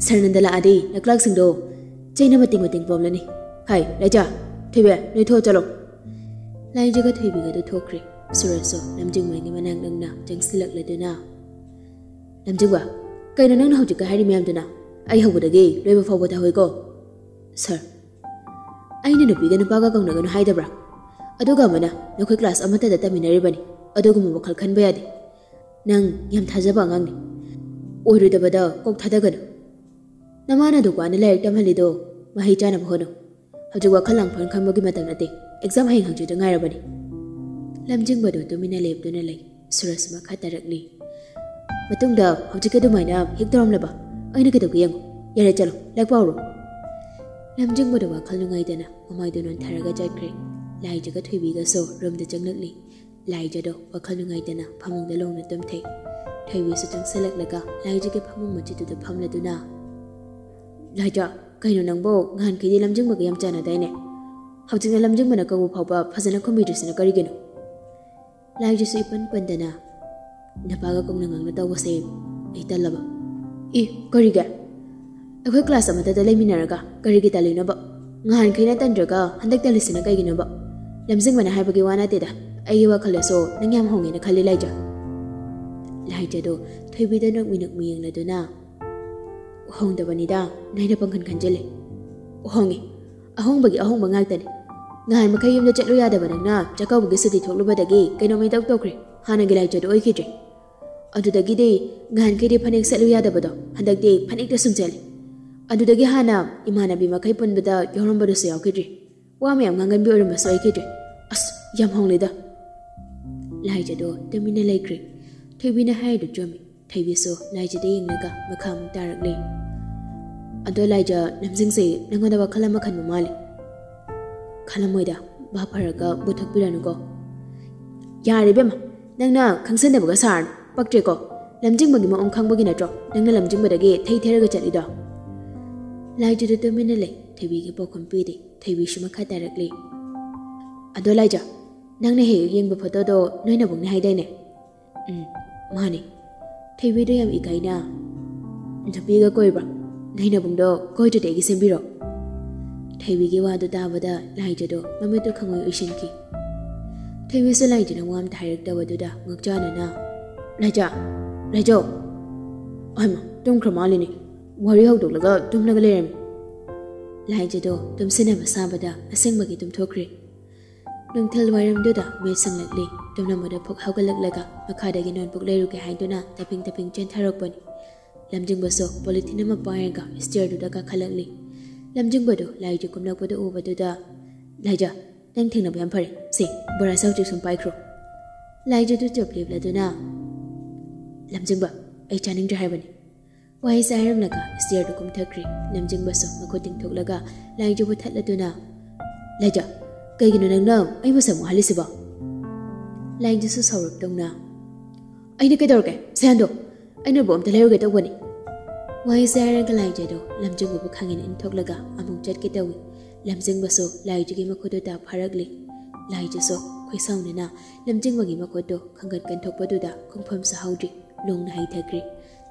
ꯁꯥꯔꯅꯟꯗ ꯂꯥꯛꯑꯗꯤ ꯅꯀ꯭ꯂꯥꯛꯁꯤꯡꯗꯣ ꯆꯩꯅ ꯃꯇꯤꯡ ꯃꯇꯤꯡ ꯄꯣꯝꯂꯅꯤ꯫ ꯍꯥꯏ, ꯂꯥꯏꯖ, ꯊꯣꯏꯕꯤ, ꯅꯣꯏ ꯊꯣꯛꯑ ꯆꯠꯂꯣ꯫ ꯂꯥꯏꯖꯒ ꯊꯣꯏꯕꯤꯒꯗꯨ ꯊꯣꯛꯈ꯭ꯔꯦ꯫ ꯁꯨꯔꯦꯁꯁꯨ ꯂꯝꯖꯤꯡꯕꯒꯤ ꯃꯅꯥꯛ ꯅꯛꯅ ꯆꯪꯁꯤꯜꯂꯛꯂꯗꯨꯅ, ꯂꯝꯖꯤꯡꯕ, ꯀꯩꯅꯣ ꯅꯪꯅ ꯍꯧꯖꯤꯛꯀ ꯍꯥꯏꯔꯤ ꯃꯌꯥꯝꯗꯨꯅ? ꯑꯩ ꯍꯧꯕꯗꯒꯤ ꯂꯣꯏꯕ ꯐꯥꯎꯕ ꯇꯥꯍꯧꯏꯀꯣ꯫ ꯁꯥꯔ, ꯑꯩꯅ ꯅꯨꯄꯤꯒ ꯅꯨꯄꯥꯒ ꯀꯧꯅꯒꯅꯨ ꯍꯥꯏꯗꯕ꯭ꯔꯥ? ꯑꯗꯨꯒ ꯑꯃꯅ ꯅꯈꯣꯏ ꯀ꯭ꯂꯥꯁ ꯑꯃꯠꯇꯗ ꯇꯝꯃꯤꯟꯅꯔꯤꯕꯅꯤ꯫ ꯑꯗꯨꯒꯨꯝꯕ ꯋꯥꯈꯜ ꯈꯟꯕ ꯌꯥꯗꯦ꯫ ꯅꯪ ꯌꯥꯝ ꯊꯥꯖꯕ ꯑꯉꯥꯡꯅꯤ꯫ ꯑꯣꯏꯔꯣꯏꯗꯕꯗ ꯀꯣꯛ ꯊꯥꯗꯒꯅꯨ꯫ ꯅꯃꯥꯅ ꯗꯨꯀꯥꯟꯗ ꯂꯥꯏꯔꯤꯛ ꯇꯝꯍꯜꯂꯤꯗꯣ ꯃꯍꯩ ꯆꯥꯅꯕ ꯍꯣꯠꯅꯧ꯫ ꯍꯧꯖꯤꯛ ꯋꯥꯈꯜ ꯂꯥꯡꯐꯝ ꯈꯟꯕꯒꯤ ꯃꯇꯝ ꯅꯠꯇꯦ꯫ ꯑꯦꯛꯖꯥꯝ ꯍꯌꯦꯡ ꯍꯪꯆꯤꯠꯇ ꯉꯥꯏꯔꯕꯅꯤ꯫ ꯂꯝꯖꯤꯡꯕꯗꯨ ꯇꯨꯃꯤꯟꯅ ꯂꯦꯞꯇꯨꯅ ꯂꯩ꯫ ꯁꯨꯔꯖ ꯃꯈꯥ ꯇꯥꯔꯛꯂꯤ꯫ ꯃꯇꯨꯡꯗ ꯍꯧꯖꯤꯛꯀꯤ ꯑꯗꯨꯃꯥꯏꯅ ꯍꯦꯛ ꯇꯧꯔꯝꯂꯕ? ꯑꯩꯅ ꯀꯩꯗꯧꯒꯦ ꯌꯦꯡꯉꯨ꯫ ꯌꯥꯔꯦ, ꯆꯠꯂꯣ, ꯂꯥꯏꯔꯤꯛ ꯄꯥꯎꯔꯣ꯫ ꯂꯝꯖꯤꯡꯕꯗꯨ ꯋꯥꯈꯜ ꯅꯨꯡꯉꯥꯏꯇꯅ ꯃꯃꯥꯏꯗꯨ ꯅꯣꯟꯊꯔꯒ ꯆꯠꯈ꯭ꯔꯦ꯫ ꯂꯥꯏꯖꯒ ꯊꯣꯏꯕꯤꯒꯁꯨ ꯔꯨꯝꯗ ꯆꯪꯂꯛꯂꯤ꯫ ꯂꯥꯏꯖꯗꯣ ꯋꯥꯈꯜ ꯅꯨꯡꯉꯥꯏꯇꯅ ꯐꯃꯨꯡꯗ ꯂꯣꯡꯅ ꯇꯨꯝꯊꯩ꯫ ꯊꯣꯏꯕꯤꯁꯨ ꯆꯪꯁꯤꯜꯂꯛꯂꯒ ꯂꯥꯏꯖꯒꯤ ꯐꯃꯨꯡ ꯃꯆꯤꯗꯨꯗ ꯐꯝꯂꯗꯨꯅ, ꯂꯥꯏꯖ, ꯀꯩꯅꯣ ꯅꯪꯕꯨ? ꯅꯍꯥꯟꯈꯩꯗꯤ ꯂꯝꯖꯤꯡꯕꯒ ꯌꯥꯝ ꯆꯥꯟꯅꯗꯥꯏꯅꯦ? ꯍꯧꯖꯤꯛꯅ ꯂꯝꯖꯤꯡꯕꯅ ꯀꯧꯕ ꯐꯥꯎꯕ ꯐꯖꯅ ꯈꯨꯝꯕꯤꯗ꯭ꯔꯤꯁꯤꯅ ꯀꯔꯤꯒꯤꯅꯣ? ꯂꯥꯏꯖꯁꯨ ꯏꯄꯟ ꯄꯟꯗꯅ, ꯅꯄꯥꯒ ꯀꯧꯅ ꯉꯥꯡꯅ ꯇꯧꯕꯁꯦ ꯑꯩ ꯇꯜꯂꯕ꯫ ꯏ, ꯀꯔꯤꯒꯤ? ꯑꯩꯈꯣꯏ ꯀ꯭ꯂꯥꯁ ꯑꯃꯠꯇꯗ ꯂꯩꯃꯤꯟꯅꯔꯒ ꯀꯔꯤꯒꯤ ꯇꯜꯂꯤꯅꯣꯕ? ꯉꯍꯥꯟꯈꯩ ꯅꯠꯇꯟꯗ꯭ꯔꯒ ꯍꯟꯗꯛꯇ ꯂꯤꯁꯤꯅ ꯀꯩꯒꯤꯅꯣꯕ? ꯂꯝꯖꯤꯡꯕꯅ ꯍꯥꯏꯕꯒꯤ ꯋꯥ ꯅꯠꯇꯦꯗ, ꯑꯩꯒꯤ ꯋꯥꯈꯜꯗꯁꯨ ꯅꯪ ꯌꯥꯝ ꯍꯣꯡꯉꯦꯅ ꯈꯜꯂꯤ, ꯂꯥꯏꯖ꯫ ꯂꯥꯏꯖꯗꯣ ꯊꯣꯏꯕꯤꯗ ꯅꯣꯛꯃꯤ ꯅꯣꯛꯃꯤ ꯌꯦꯡꯂꯗꯨꯅ, "ꯍꯣꯡꯗꯕꯅꯤꯗ, ꯅꯣꯏꯅ ꯄꯪꯈꯟ ꯈꯟꯖꯤꯜꯂꯦ꯫ ꯍꯣꯡꯉꯦ, ꯑꯍꯣꯡꯕꯒꯤ ꯑꯍꯣꯡꯕ ꯉꯥꯛꯇꯅꯤ꯫ ꯉꯍꯥꯟ ꯃꯈꯩ ꯌꯨꯝꯗ ꯆꯠꯂꯨ ꯌꯥꯗꯕ ꯅꯪꯅ ꯆꯥꯛꯀꯧꯕꯒꯤ ꯁꯨꯇꯤ ꯊꯣꯛꯂꯨꯕꯗꯒꯤ ꯀꯩꯅꯣꯝ ꯏꯇꯧ ꯇꯧꯈ꯭ꯔꯦ, ꯍꯥꯟꯅꯒꯤ ꯂꯥꯏꯖꯗꯣ ꯑꯣꯏꯈꯤꯗ꯭ꯔꯦ꯫ ꯑꯗꯨꯗꯒꯤꯗꯤ ꯉꯍꯥꯟꯈꯩꯗꯤ ꯐꯅꯦꯛ ꯁꯦꯠꯂꯨ ꯌꯥꯗꯕꯗꯣ ꯍꯟꯗꯛꯇꯤ ꯐꯅꯦꯛꯇ ꯁꯨꯝ ꯆꯦꯜꯂꯦ꯫ ꯑꯗꯨꯗꯒꯤ ꯍꯥꯟꯅ ꯏꯃꯥꯟꯅꯕꯤ ꯃꯈꯩ ꯄꯨꯟꯕꯗ ꯌꯥꯎꯔꯝꯕꯗꯨꯁꯨ ꯌꯥꯎꯈꯤꯗ꯭ꯔꯦ꯫ ꯋꯥ ꯃꯌꯥꯝ ꯉꯥꯡꯒꯟꯕꯤ ꯑꯣꯏꯔꯝꯕꯁꯨ ꯑꯣꯏꯈꯤꯗ꯭ꯔꯦ꯫ ꯑꯁ, ꯌꯥꯝ ꯍꯣꯡꯂꯦꯗ꯫" ꯂꯥꯏꯖꯗꯣ ꯇꯨꯃꯤꯟꯅ ꯂꯩꯈ꯭ꯔꯦ꯫ ꯊꯣꯏꯕꯤꯅ ꯍꯥꯏꯔꯤꯗꯨ ꯆꯨꯝꯃꯤ꯫ ꯊꯣꯏꯕꯤꯁꯨ ꯂꯥꯏꯖꯗ ꯌꯦꯡꯂꯒ ꯃꯈꯥ ꯑꯃꯨꯛ ꯇꯥꯔꯛꯂꯦ꯫ "ꯑꯗꯣ ꯂꯥꯏꯖ, ꯂꯝꯖꯤꯡꯁꯦ ꯅꯪꯉꯣꯟꯗ ꯋꯥꯈꯜ ꯑꯃ ꯈꯟꯕ ꯃꯥꯜꯂꯦ꯫" "ꯈꯜꯂꯝꯃꯣꯏꯗ, ꯚꯥꯞ ꯐꯔꯒ ꯕꯨ ꯊꯛꯄꯤꯔꯅꯨꯀꯣ꯫" "ꯌꯥꯔꯦ ꯏꯕꯦꯝꯃ, ꯅꯪꯅ ꯈꯪꯁꯟꯗꯕꯒ ꯁꯥꯔꯅꯨ, ꯄꯛꯇ꯭ꯔꯦꯀꯣ꯫ ꯂꯝꯖꯤꯡꯕꯒꯤ ꯃꯑꯣꯡ ꯈꯪꯕꯒꯤ ꯅꯠꯇ꯭ꯔꯣ ꯅꯪꯅ ꯂꯝꯖꯤꯡꯕꯗꯒꯤ ꯊꯩ ꯊꯩꯔꯒ ꯆꯠꯂꯤꯗꯣ?" ꯂꯥꯏꯖꯗ ꯇꯨꯃꯤꯟꯅ ꯂꯩ꯫ ꯊꯣꯏꯕꯤꯒꯤ ꯄꯥꯎꯈꯨꯝ ꯄꯤꯗꯦ꯫ ꯊꯣꯏꯕꯤꯁꯨ ꯃꯈꯥ ꯇꯥꯔꯛꯂꯤ꯫ "ꯑꯗꯣ ꯂꯥꯏꯖ, ꯅꯪꯅ ꯍꯦꯛ ꯍꯦꯛ ꯌꯦꯡꯕ ꯐꯣꯇꯣꯗꯣ ꯅꯣꯏ ꯅꯕꯨꯡꯅꯦ ꯍꯥꯏꯗꯥꯏꯅꯦ?" "ꯎꯝ, ꯃꯥꯅꯦ꯫" ꯊꯣꯏꯕꯤꯗꯣ ꯌꯥꯝ ꯏꯀꯥꯏꯅ, "ꯅꯨꯄꯤꯒ ꯀꯣꯏꯕ꯭ꯔꯥ? ꯅꯣꯏ ꯅꯕꯨꯡꯗꯣ ꯀꯣꯏꯗ꯭ꯔꯗꯤ ꯑꯩꯒꯤ ꯁꯦꯝꯕꯤꯔꯣ꯫" ꯊꯣꯏꯕꯤꯒꯤ ꯋꯥꯗꯨ ꯇꯥꯕꯗ ꯂꯥꯏꯖꯗꯣ ꯃꯃꯤꯠꯇꯨ ꯈꯪꯉꯣꯏ ꯎꯏꯁꯤꯟꯈꯤ꯫ ꯊꯣꯏꯕꯤꯁꯨ ꯂꯥꯏꯖꯅ ꯋꯥ ꯑꯝꯇ ꯍꯥꯏꯔꯛꯇꯕꯗꯨꯗ ꯉꯛꯆꯥꯅꯅ, "ꯂꯥꯏꯖ, ꯂꯥꯏꯖꯧ! ꯍꯩꯃꯥ, ꯇꯨꯝꯈ꯭ꯔ ꯃꯥꯜꯂꯤꯅꯦ꯫ ꯋꯥꯔꯤ ꯍꯧꯗꯣꯛꯂꯒ ꯇꯨꯝꯂꯒ ꯂꯩꯔꯝꯃꯤ꯫" ꯂꯥꯏꯖꯗꯣ ꯇꯨꯝꯁꯤꯟꯅꯕ ꯁꯥꯕꯗ ꯑꯁꯦꯡꯕꯒꯤ ꯇꯨꯝꯊꯣꯛꯈ꯭ꯔꯦ꯫ ꯅꯨꯡꯊꯤꯜ ꯋꯥꯏꯔꯝꯗꯨꯗ ꯃꯤꯠ ꯁꯤꯡꯂꯛꯂꯤ꯫ ꯇꯨꯝꯂꯝꯕꯗ ꯐꯨꯛ ꯍꯧꯒꯠꯂꯛꯂꯒ ꯃꯈꯥꯗꯒꯤ ꯅꯣꯠꯕꯨꯛ ꯂꯩꯔꯨꯒꯦ ꯍꯥꯏꯗꯨꯅ ꯇꯞꯄꯤꯡ ꯇꯞꯄꯤꯡ ꯆꯦꯟꯊꯔꯛꯄꯅꯤ꯫ ꯂꯝꯖꯤꯡꯕꯁꯨ ꯄꯣꯂꯤꯊꯤꯟ ꯑꯃ ꯄꯥꯏꯔꯒ ꯁ꯭ꯇꯤꯌꯔꯗꯨꯗ ꯀꯥꯈꯠꯂꯛꯂꯤ꯫ ꯂꯝꯖꯤꯡꯕꯗꯨ ꯂꯥꯏꯖ ꯀꯨꯝꯂꯛꯄꯗꯨ ꯎꯕꯗꯨꯗ, "ꯂꯥꯏꯖ, ꯅꯪ ꯊꯦꯡꯅꯕ ꯌꯥꯝ ꯐꯔꯦ꯫ ꯁꯦ, ꯕꯣꯔꯥ ꯆꯥꯎꯆꯤꯛ ꯁꯨꯝ ꯄꯥꯏꯈ꯭ꯔꯣ꯫" ꯂꯥꯏꯖꯗꯨ ꯆꯞ ꯂꯦꯞꯂꯗꯨꯅ, "ꯂꯝꯖꯤꯡꯕ, ꯑꯩ ꯆꯥꯅꯤꯡꯗ꯭ꯔꯦ ꯍꯥꯏꯕꯅꯤ꯫" ꯋꯥꯍꯩꯁꯦ ꯍꯥꯏꯔꯝꯂꯒ ꯁ꯭ꯇꯤꯌꯔꯗꯨ ꯀꯨꯝꯊꯈ꯭ꯔꯦ꯫ ꯂꯝꯖꯤꯡꯕꯁꯨ ꯃꯈꯨꯠ ꯇꯤꯡꯊꯣꯛꯂꯒ ꯂꯥꯏꯖꯕꯨ ꯊꯠꯂꯗꯨꯅ, "ꯂꯥꯏꯖ, ꯀꯩꯒꯤꯅꯣ ꯅꯪꯅ ꯑꯩꯕꯨ ꯁꯛ ꯃꯨꯍꯜꯂꯤꯁꯤꯕꯣ?" ꯂꯥꯏꯖꯁꯨ ꯁꯥꯎꯔꯞ ꯇꯧꯅ, "ꯑꯩꯅ ꯀꯩꯗꯧꯔꯒꯦ? ꯁꯦ ꯍꯟꯗꯣ, ꯑꯩꯅꯕꯨ ꯑꯝꯇ ꯂꯩꯔꯨꯒꯦ ꯇꯧꯕꯅꯤ꯫" ꯋꯥꯍꯩꯁꯦ ꯍꯥꯏꯔꯒ ꯂꯥꯏꯖꯗꯣ ꯂꯝꯖꯤꯡꯕꯕꯨ ꯈꯪꯉꯦꯅ ꯏꯟꯊꯣꯛꯂꯒ ꯑꯃꯨꯛ ꯆꯠꯀꯦ ꯇꯧꯏ꯫ ꯂꯝꯖꯤꯡꯕꯁꯨ ꯂꯥꯏꯖꯒꯤ ꯃꯈꯨꯠꯇꯨꯗ ꯐꯥꯔꯛꯂꯤ꯫ ꯂꯥꯏꯖꯁꯨ ꯈꯣꯏꯁꯥꯎꯅꯅ ꯂꯝꯖꯤꯡꯕꯒꯤ ꯃꯈꯨꯠꯇꯨ ꯈꯪꯒꯠ ꯀꯟꯊꯣꯛꯄꯗꯨꯗ ꯈꯣꯡꯐꯝ ꯁꯥꯍꯧꯗ꯭ꯔꯤ, ꯂꯣꯡꯅ ꯍꯩꯊꯈ꯭ꯔꯦ꯫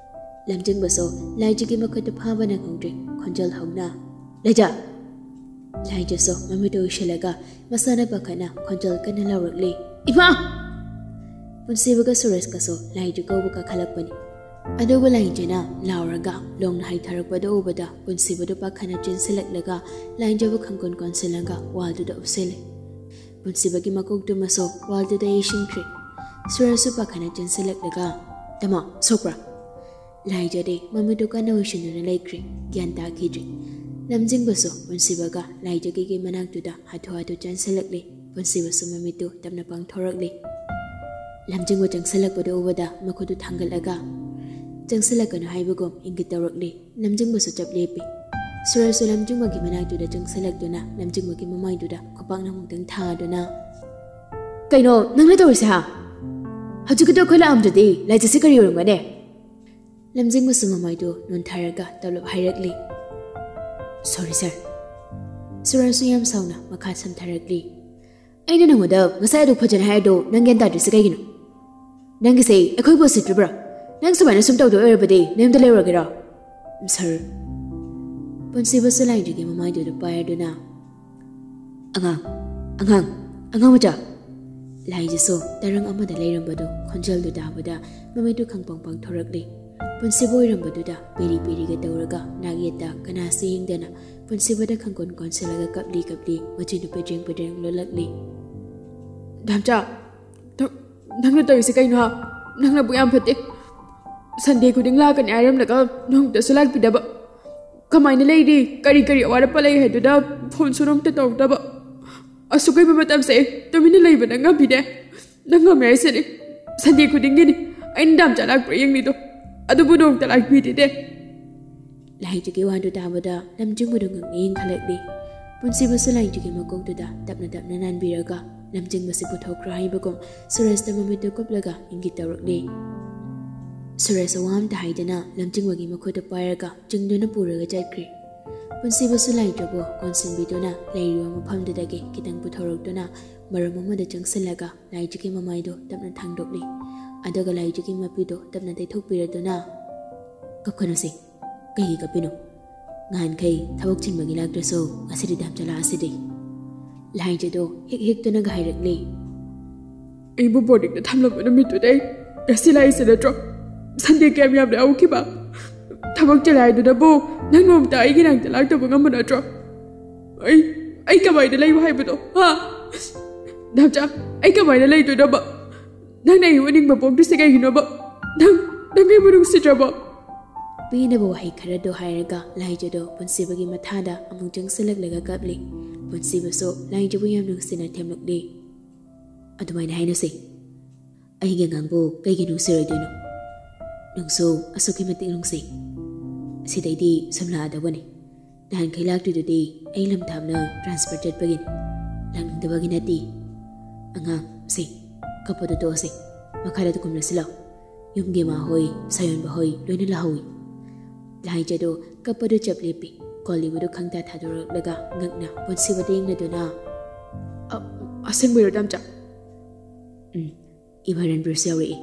ꯂꯝꯖꯤꯡꯕꯁꯨ ꯂꯥꯏꯖꯒꯤ ꯃꯈꯨꯠꯇꯨ ꯐꯥꯕ ꯅꯪꯍꯧꯗ꯭ꯔꯦ꯫ ꯈꯣꯟꯖꯦꯜ ꯍꯧꯅ, "ꯂꯥꯏꯖ!" ꯂꯥꯏꯖꯁꯨ ꯃꯃꯤꯠꯇꯨ ꯎꯏꯁꯤꯜꯂꯒ ꯃꯁꯥꯅ ꯄꯥꯈꯠꯅ ꯈꯣꯟꯖꯦꯜ ꯀꯟꯅ ꯂꯥꯎꯔꯛꯂꯤ, "ꯏꯃꯥ!" ꯄꯨꯟꯁꯤꯕꯒ ꯁꯨꯔꯦꯁꯀꯁꯨ ꯂꯥꯏꯖ ꯀꯧꯕ ꯀꯥꯈꯠꯂꯛꯄꯅꯤ꯫ ꯑꯗꯨꯕꯨ ꯂꯥꯏꯖꯅ ꯂꯥꯎꯔꯒ ꯂꯣꯡꯅ ꯍꯥꯏꯊꯔꯛꯄꯗꯨ ꯎꯕꯗ ꯄꯨꯟꯁꯤꯕꯗꯨ ꯄꯥꯈꯠꯅ ꯆꯦꯟꯁꯤꯜꯂꯛꯂꯒ ꯂꯥꯏꯖꯕꯨ ꯈꯪꯀꯣꯟ ꯀꯣꯟꯁꯤꯜꯂꯒ ꯋꯥꯜꯗꯨꯗ ꯎꯞꯁꯤꯜꯂꯤ꯫ ꯄꯨꯟꯁꯤꯕꯒꯤ ꯃꯀꯣꯛꯇꯨꯃꯁꯨ ꯋꯥꯜꯗꯨꯗ ꯌꯩꯁꯤꯟꯈ꯭ꯔꯦ꯫ ꯁꯨꯔꯦꯁꯁꯨ ꯄꯥꯈꯠꯅ ꯆꯦꯟꯁꯤꯜꯂꯛꯂꯒ, "ꯇꯥꯃꯣ, ꯁꯣꯛꯄ꯭ꯔꯥ?" ꯂꯥꯏꯖꯗꯤ ꯃꯃꯤꯠꯇꯨ ꯀꯟꯅ ꯎꯏꯁꯤꯟꯗꯨꯅ ꯂꯩꯈ꯭ꯔꯦ꯫ ꯒ꯭ꯌꯥꯟ ꯇꯥꯈꯤꯗ꯭ꯔꯦ꯫ ꯂꯝꯖꯤꯡꯕꯁꯨ ꯄꯨꯟꯁꯤꯕꯒ ꯂꯥꯏꯖꯒꯤꯒꯤ ꯃꯅꯥꯛꯇꯨꯗ ꯍꯥꯊꯨ ꯍꯥꯊꯨ ꯆꯦꯟꯁꯤꯜꯂꯛꯂꯦ꯫ ꯄꯨꯟꯁꯤꯕꯁꯨ ꯃꯃꯤꯠꯇꯨ ꯇꯞꯅ ꯄꯥꯡꯊꯣꯔꯛꯂꯦ꯫ ꯂꯝꯖꯤꯡꯕ ꯆꯪꯁꯤꯜꯂꯛꯄꯗꯨ ꯎꯕꯗ ꯃꯈꯨꯠꯇꯨ ꯊꯥꯡꯒꯠꯂꯒ, ꯆꯪꯁꯤꯜꯂꯛꯀꯅꯨ ꯍꯥꯏꯕꯒꯨꯝ ꯏꯪꯒꯤꯠ ꯇꯧꯔꯛꯂꯦ꯫ ꯂꯝꯖꯤꯡꯕꯁꯨ ꯆꯞ ꯂꯦꯞꯄꯤ꯫ ꯁꯨꯔꯦꯁꯁꯨ ꯂꯝꯖꯤꯡꯕꯒꯤ ꯃꯅꯥꯛꯇꯨꯗ ꯆꯪꯁꯤꯜꯂꯛꯇꯨꯅ ꯂꯝꯖꯤꯡꯕꯒꯤ ꯃꯃꯥꯏꯗꯨꯗ ꯈꯨꯄꯥꯛꯅ ꯑꯃꯨꯛꯇꯪ ꯊꯥꯗꯨꯅ, "ꯀꯩꯅꯣ ꯅꯪꯅ ꯇꯧꯔꯤꯁꯦ, ꯍꯥ? ꯍꯧꯖꯤꯛꯀꯤꯗꯣ ꯑꯩꯈꯣꯏ ꯂꯥꯛꯑꯝꯗ꯭ꯔꯗꯤ ꯂꯥꯏꯖꯠꯁꯦ ꯀꯔꯤ ꯑꯣꯏꯔꯝꯒꯅꯤ?" ꯂꯝꯖꯤꯡꯕꯁꯨ ꯃꯃꯥꯏꯗꯨ ꯅꯣꯟꯊꯔꯒ ꯇꯞꯂꯞ ꯍꯥꯏꯔꯛꯂꯤ, "Sorry sir." ꯁꯨꯔꯦꯁꯁꯨ ꯌꯥꯝ ꯁꯥꯎꯅ ꯃꯈꯥ ꯁꯝꯊꯔꯛꯂꯤ꯫ "ꯑꯩꯅ ꯅꯪꯉꯣꯟꯗ ꯉꯁꯥꯏ ꯑꯗꯨ ꯐꯖꯅ ꯍꯥꯏꯔꯗꯣ ꯅꯪ ꯒ꯭ꯌꯥꯟ ꯇꯥꯗ꯭ꯔꯤꯁꯦ ꯀꯩꯒꯤꯅꯣ? ꯅꯪꯒꯤꯁꯦ ꯑꯩꯈꯣꯏꯕꯨ ꯎꯁꯤꯠꯇ꯭ꯔꯤꯕ꯭ꯔꯥ? ꯅꯪ ꯁꯨꯃꯥꯏꯅ ꯁꯨꯝ ꯇꯧꯗꯣꯏ ꯑꯣꯏꯔꯕꯗꯤ ꯅꯌꯨꯝꯗ ꯂꯩꯔꯨꯔꯒꯦꯔꯣ?" "Sir." ꯄꯨꯟꯁꯤꯕꯁꯨ ꯂꯥꯏꯖꯒꯤ ꯃꯃꯥꯏꯗꯨꯗ ꯄꯥꯏꯔꯗꯨꯅ, "ꯑꯉꯥꯡ, ꯑꯉꯥꯡ, ꯑꯉꯥꯡ ꯃꯆꯥ!" ꯂꯥꯏꯖꯁꯨ ꯇꯔꯪ ꯑꯃꯗ ꯂꯩꯔꯝꯕꯗꯨ ꯈꯣꯟꯖꯦꯜꯗꯨ ꯇꯥꯕꯗ ꯃꯃꯤꯠꯇꯨ ꯈꯪꯄꯥꯡ ꯄꯥꯡꯊꯣꯔꯛꯂꯤ꯫ ꯄꯨꯟꯁꯤꯕ ꯑꯣꯏꯔꯝꯕꯗꯨꯗ ꯄꯦꯔꯤ ꯄꯦꯔꯤꯒ ꯇꯧꯔꯒ ꯅꯥꯛ ꯌꯦꯠꯇ ꯀꯅꯥꯁꯨ ꯌꯦꯡꯗꯅ ꯄꯨꯟꯁꯤꯕꯗ ꯈꯪꯀꯣꯟ ꯀꯣꯟꯁꯤꯜꯂꯒ ꯀꯞꯂꯤ ꯀꯞꯂꯤ ꯃꯆꯤꯟꯗꯨ ꯄꯦꯗ꯭ꯔꯦꯡ ꯄꯦꯗ꯭ꯔꯦꯡ ꯂꯣꯜꯂꯛꯂꯤ꯫ "ꯗꯥꯝꯆꯥ, ꯅꯪ-, ꯅꯪꯅ ꯇꯧꯔꯤꯁꯦ ꯀꯩꯅꯣ, ꯍꯥ? ꯅꯪꯅꯕꯨ ꯌꯥꯝ ꯐꯠꯇꯦ꯫ Sunday ꯈꯨꯗꯤꯡ ꯂꯥꯛꯀꯅꯤ ꯍꯥꯏꯔꯝꯂꯒ ꯅꯣꯡꯃꯇꯁꯨ ꯂꯥꯛꯄꯤꯗꯕ꯫ ꯀꯃꯥꯏꯅ ꯂꯩꯔꯤ, ꯀꯔꯤ ꯀꯔꯤ ꯑꯋꯥꯠ ꯑꯄꯥ ꯂꯩ ꯍꯥꯏꯗꯨꯗ phoneꯁꯨ ꯅꯣꯡꯃꯇ ꯇꯧꯔꯛꯇꯕ꯫ ꯑꯁꯨꯛ ꯀꯨꯏꯕ ꯃꯇꯝꯁꯦ ꯇꯨꯃꯤꯟꯅ ꯂꯩꯕ ꯅꯪ ꯉꯝꯃꯤꯅꯦ꯫ ꯅꯪ ꯉꯝꯃꯦ ꯍꯥꯏꯁꯤꯅꯤ꯫ Sunday ꯈꯨꯗꯤꯡꯒꯤꯅꯤ ꯑꯩꯅ ꯗꯥꯝꯆꯥ ꯂꯥꯛꯄ꯭ꯔꯥ ꯌꯦꯡꯂꯤꯗꯣ, ꯑꯗꯨꯕꯨ ꯅꯣꯡꯃꯇ ꯂꯥꯛꯄꯤꯗꯦꯅꯦ꯫" ꯂꯥꯏꯖꯒꯤ ꯋꯥꯗꯨ ꯇꯥꯕꯗ ꯂꯝꯖꯤꯡꯕꯗꯨ ꯉꯛꯅ ꯌꯦꯡꯈꯠꯂꯛꯂꯤ꯫ ꯄꯨꯟꯁꯤꯕꯁꯨ ꯂꯥꯏꯖꯒꯤ ꯃꯀꯣꯛꯇꯨꯗ ꯇꯞꯅ ꯇꯞꯅ ꯅꯥꯟꯕꯤꯔꯒ ꯂꯝꯖꯤꯡꯕꯁꯤ ꯄꯨꯊꯣꯛꯈ꯭ꯔꯣ ꯍꯥꯏꯕꯒꯨꯝ ꯁꯨꯔꯦꯁꯇ ꯃꯃꯤꯠꯇꯨ ꯀꯨꯞꯂꯒ ꯏꯪꯒꯤꯠ ꯇꯧꯔꯛꯂꯤ꯫ ꯁꯨꯔꯦꯁ ꯋꯥ ꯑꯝꯇ ꯍꯥꯏꯗꯅ ꯂꯝꯖꯤꯡꯕꯒꯤ ꯃꯈꯨꯠꯇꯨ ꯄꯥꯏꯔꯒ ꯆꯤꯡꯗꯨꯅ ꯄꯨꯔꯒ ꯆꯠꯈ꯭ꯔꯦ꯫ ꯄꯨꯟꯁꯤꯕꯁꯨ ꯂꯥꯏꯖꯕꯨ ꯀꯣꯟꯁꯤꯟꯕꯤꯗꯨꯅ ꯂꯩꯔꯤꯕ ꯃꯐꯝꯗꯨꯗꯒꯤ ꯈꯤꯇꯪ ꯄꯨꯊꯣꯔꯛꯇꯨꯅ ꯃꯔꯨꯝ ꯑꯃꯗ ꯆꯪꯁꯤꯜꯂꯒ ꯂꯥꯏꯖꯒꯤ ꯃꯃꯥꯏꯗꯨ ꯇꯞꯅ ꯊꯥꯡꯗꯣꯛꯂꯤ꯫ ꯑꯗꯨꯒ ꯂꯥꯏꯖꯒꯤ ꯃꯄꯤꯗꯨ ꯇꯞꯅ ꯇꯩꯊꯣꯛꯄꯤꯔꯗꯨꯅ, "ꯀꯞꯀꯅꯨꯁꯦ, ꯀꯩꯒꯤ ꯀꯞꯄꯤꯅꯣ? ꯅꯍꯥꯟꯈꯩ ꯊꯕꯛ ꯆꯤꯟꯕꯒꯤ ꯂꯥꯛꯇ꯭ꯔꯁꯨ ꯉꯁꯤꯗꯤ ꯗꯥꯝꯆꯥ ꯂꯥꯛꯑꯁꯤꯗꯤ꯫ ꯂꯥꯏꯖꯗꯣ ꯍꯤꯛ ꯍꯤꯛꯇꯨꯅꯒ ꯍꯥꯏꯔꯛꯂꯤ꯫ ꯑꯩꯕꯨ ꯕꯣꯔꯗꯤꯡꯗ ꯊꯝꯂꯝꯕ ꯅꯨꯃꯤꯠꯇꯨꯗꯩ ꯉꯁꯤ ꯂꯥꯛꯏꯁꯦ ꯅꯠꯇ꯭ꯔꯣ? ꯁꯟꯗꯦ ꯀꯌꯥꯝ ꯌꯥꯝꯅ ꯍꯧꯈꯤꯕ? ꯊꯕꯛ ꯆꯤꯜꯂꯦ ꯍꯥꯏꯗꯨꯅꯕꯨ ꯅꯪ ꯅꯣꯡꯃꯇ ꯑꯩꯒꯤ ꯅꯥꯛꯇ ꯂꯥꯛꯇꯕ ꯉꯝꯕ ꯅꯠꯇ꯭ꯔꯣ? ꯑꯩ, ꯑꯩ ꯀꯃꯥꯏꯅ ꯂꯩꯌꯨ ꯍꯥꯏꯕꯅꯣ, ꯍꯥ? ꯗꯥꯝꯆꯥ, ꯑꯩ ꯀꯃꯥꯏꯅ ꯂꯩꯗꯣꯏꯅꯣꯕ? ꯅꯪꯅ ꯑꯩ ꯎꯅꯤꯡꯕ ꯄꯣꯛꯇ꯭ꯔꯤꯁꯦ ꯀꯩꯒꯤꯅꯣꯕ? ꯅꯪ, ꯅꯪ ꯑꯩꯕꯨ ꯅꯨꯡꯁꯤꯗ꯭ꯔꯕꯣ? ꯄꯦꯟꯗꯕ ꯋꯥꯍꯩ ꯈꯔꯗꯣ ꯍꯥꯏꯔꯒ ꯂꯥꯏꯖꯗꯣ ꯄꯨꯟꯁꯤꯕꯒꯤ ꯃꯊꯥꯗ ꯑꯃꯨꯛ ꯆꯪꯁꯤꯜꯂꯛꯂꯒ ꯀꯞꯂꯤ꯫ ꯄꯨꯟꯁꯤꯕꯁꯨ ꯂꯥꯏꯖꯕꯨ ꯌꯥꯝ ꯅꯨꯡꯁꯤꯅ ꯊꯦꯝꯂꯛꯂꯤ꯫ ꯑꯗꯨꯃꯥꯏꯅ ꯍꯥꯏꯅꯨꯁꯦ꯫ ꯑꯩꯒꯤ ꯑꯉꯥꯡꯕꯨ ꯀꯩꯒꯤ ꯅꯨꯡꯁꯤꯔꯣꯏꯗꯣꯏꯅꯣ? ꯅꯪꯁꯨ ꯑꯁꯨꯛꯀꯤ ꯃꯇꯤꯛ ꯅꯨꯡꯁꯤ꯫ ꯁꯤꯗꯩꯗꯤ ꯁꯨꯝ ꯂꯥꯛꯑꯗꯧꯕꯅꯤ꯫ ꯅꯍꯥꯟꯈꯩ ꯂꯥꯛꯇ꯭ꯔꯤꯗꯨꯗꯤ ꯑꯩ ꯂꯝ ꯊꯥꯞꯅ ꯇ꯭ꯔꯥꯟꯁꯐꯔ ꯆꯠꯄꯒꯤꯅꯤ, ꯂꯥꯛꯅꯤꯡꯗꯕꯒꯤ ꯅꯠꯇꯦ꯫ ꯑꯉꯥꯡ, ꯁꯦ, ꯀꯞꯄꯗꯣ ꯇꯣꯛꯑꯁꯦ, ꯃꯈꯥꯗ ꯀꯨꯝꯂꯁꯤ ꯂꯥꯎ꯫ ꯌꯨꯝꯒꯤ ꯃꯥ ꯍꯣꯏ, ꯁꯥꯌꯣꯟꯕ ꯍꯣꯏ ꯂꯣꯏꯅ ꯂꯥꯛꯍꯧꯏ꯫ ꯂꯥꯏꯖꯗꯣ ꯀꯞꯄꯗꯣ ꯆꯞ ꯂꯦꯞꯄꯤ꯫ ꯀꯣꯜ ꯂꯤꯕꯗꯨ ꯈꯪꯇꯥ ꯊꯥꯗꯣꯔꯛꯂꯒ ꯉꯛꯅ ꯄꯨꯟꯁꯤꯕꯗ ꯌꯦꯡꯂꯗꯨꯅ, "ꯑ-, ꯑꯁꯦꯡꯕꯩꯔꯣ, ꯗꯥꯝꯆꯥ?" ꯎꯝ, ꯏꯕꯥꯏ ꯔꯟꯕꯤꯔꯁꯨ ꯌꯥꯎꯔꯛꯏ꯫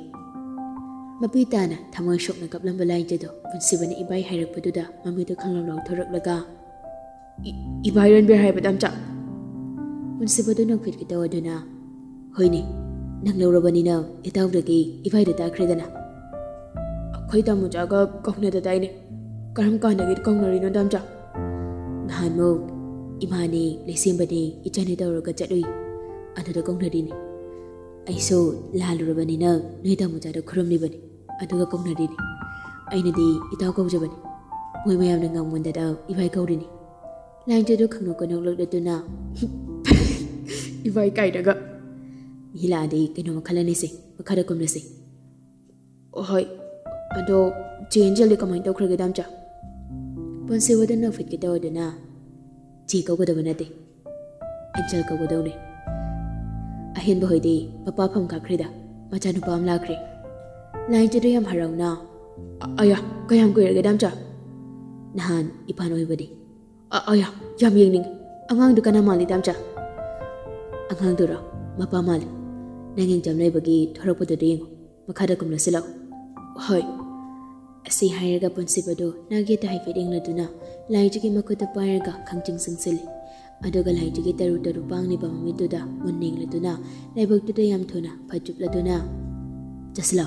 ꯃꯄꯤ ꯇꯥꯅ ꯊꯃꯣꯏ ꯁꯣꯛꯅ ꯀꯞꯂꯝꯕ ꯂꯥꯏꯖꯗꯣ ꯄꯨꯟꯁꯤꯕꯅ ꯏꯕꯥꯏ ꯍꯥꯏꯔꯛꯄꯗꯨꯗ ꯃꯃꯤꯗꯣ ꯈꯪꯂꯥꯎ ꯂꯥꯎꯊꯣꯔꯛꯂꯒ, "ꯏ-, ꯏꯕꯥꯏ ꯔꯟꯕꯤꯔ ꯍꯥꯏꯕ, ꯗꯥꯝꯆꯥ?" ꯄꯨꯟꯁꯤꯕꯗꯨ ꯅꯣꯛꯐꯦꯠꯀꯦ ꯇꯧꯗꯨꯅ, "ꯍꯣꯏꯅꯦ, ꯅꯪ ꯂꯧꯔꯕꯅꯤꯅ ꯏꯇꯥꯎꯗꯒꯤ ꯏꯕꯥꯏꯗ ꯇꯥꯈ꯭ꯔꯦꯗꯅ꯫ ꯑꯩꯈꯣꯏ ꯇꯥꯃꯣꯆꯥꯒ ꯀꯧꯅꯗꯗꯥꯏꯅꯦ? ꯀꯔꯝ ꯀꯥꯟꯗꯒꯤ ꯀꯧꯅꯔꯤꯅꯣ, ꯗꯥꯝꯆꯥ?" "ꯅꯍꯥꯟꯃꯨꯛ ꯏꯃꯥꯅꯦ, ꯂꯩꯁꯦꯝꯕꯅꯦ, ꯏꯆꯟꯅꯦ ꯇꯧꯔꯒ ꯆꯠꯂꯨꯏ꯫ ꯑꯗꯨꯗ ꯀꯧꯅꯔꯤꯅꯤ꯫ ꯑꯩꯁꯨ ꯂꯥꯜꯂꯨꯔꯕꯅꯤꯅ ꯅꯣꯏ ꯇꯥꯃꯣꯆꯥꯗ ꯈꯨꯔꯨꯝꯂꯤꯕꯅꯤ, ꯑꯗꯨꯒ ꯀꯧꯅꯔꯤꯅꯤ꯫ ꯑꯩꯅꯗꯤ ꯏꯇꯥꯎ ꯀꯧꯖꯕꯅꯤ꯫ ꯃꯣꯏ ꯃꯌꯥꯝꯅ ꯉꯥꯡꯃꯟꯗꯅ ꯏꯕꯥꯏ ꯀꯧꯔꯤꯅꯤ꯫" ꯂꯥꯏꯖꯗꯣ ꯈꯪꯅꯣꯛꯀ ꯅꯣꯛꯂꯛꯂꯗꯨꯅ, "ꯏꯕꯥꯏ ꯀꯥꯏꯅꯒ꯫ ꯃꯤ ꯂꯥꯛꯑꯗꯤ ꯀꯩꯅꯣꯝꯃ ꯈꯜꯂꯅꯤꯁꯦ, ꯃꯈꯥꯗ ꯀꯨꯝꯂꯁꯤ꯫" "ꯍꯣꯏ, ꯑꯗꯣ ꯆꯦ ꯑꯦꯟꯖꯦꯜꯗꯤ ꯀꯃꯥꯏꯅ ꯇꯧꯈ꯭ꯔꯒꯦ, ꯗꯥꯝꯆꯥ?" ꯄꯨꯟꯁꯤꯕꯗ ꯅꯣꯛꯐꯦꯠꯀꯦ ꯇꯧꯗꯨꯅ, "ꯆꯦ ꯀꯧꯒꯗꯕ ꯅꯠꯇꯦ, ꯑꯦꯟꯖꯦꯜ ꯀꯧꯒꯗꯧꯅꯦ꯫ ꯑꯍꯦꯟꯕ ꯍꯣꯏꯗꯤ ꯃꯄꯥ ꯐꯝ ꯀꯥꯈ꯭ꯔꯦꯗ, ꯃꯆꯥꯅꯨꯄꯥ ꯑꯃ ꯂꯥꯛꯈ꯭ꯔꯦ꯫" ꯂꯥꯏꯖꯗꯣ ꯌꯥꯝ ꯍꯔꯥꯎꯅ, "ꯑ-, ꯑꯌꯥ, ꯀꯌꯥꯝ ꯀꯨꯏꯔꯒꯦ, ꯗꯥꯝꯆꯥ?" "ꯅꯍꯥꯟ ꯏꯄꯥꯟ ꯑꯣꯏꯕꯅꯤ꯫" "ꯑ-, ꯑꯌꯥ, ꯌꯥꯝ ꯌꯦꯡꯅꯤꯡꯉꯤ꯫ ꯑꯉꯥꯡꯗꯨ ꯀꯅꯥ ꯃꯥꯜꯂꯤ, ꯗꯥꯝꯆꯥ?" "ꯑꯉꯥꯡꯗꯨꯔꯣ? ꯃꯄꯥ ꯃꯥꯜꯂꯤ꯫ ꯅꯪ ꯑꯦꯛꯖꯥꯝ ꯂꯩꯕꯒꯤ ꯊꯣꯔꯛꯄꯗꯨꯗ ꯌꯦꯡꯉꯨ꯫ ꯃꯈꯥꯗ ꯀꯨꯝꯂꯁꯤ ꯂꯥꯛꯎ꯫" "ꯍꯣꯏ꯫" ꯑꯁꯤ ꯍꯥꯏꯔꯒ ꯄꯨꯟꯁꯤꯕꯗꯨ ꯅꯥꯒꯦꯠꯇ ꯍꯥꯏꯐꯦꯠ ꯌꯦꯡꯂꯗꯨꯅ ꯂꯥꯏꯖꯒꯤ ꯃꯈꯨꯠꯇ ꯄꯥꯏꯔꯒ ꯈꯪꯆꯤꯡ ꯆꯤꯡꯁꯤꯜꯂꯤ꯫ ꯑꯗꯨꯒ ꯂꯥꯏꯖꯒꯤ ꯇꯔꯨ ꯇꯔꯨ ꯄꯥꯡꯂꯤꯕ ꯃꯃꯤꯠꯇꯨꯗ ꯃꯨꯟꯅ ꯌꯦꯡꯂꯗꯨꯅ ꯂꯥꯏꯕꯛꯇꯨꯗ ꯌꯥꯝ ꯊꯨꯅ ꯐꯠꯆꯨꯞꯂꯗꯨꯅ, "ꯆꯠꯁꯤꯜꯂꯣ,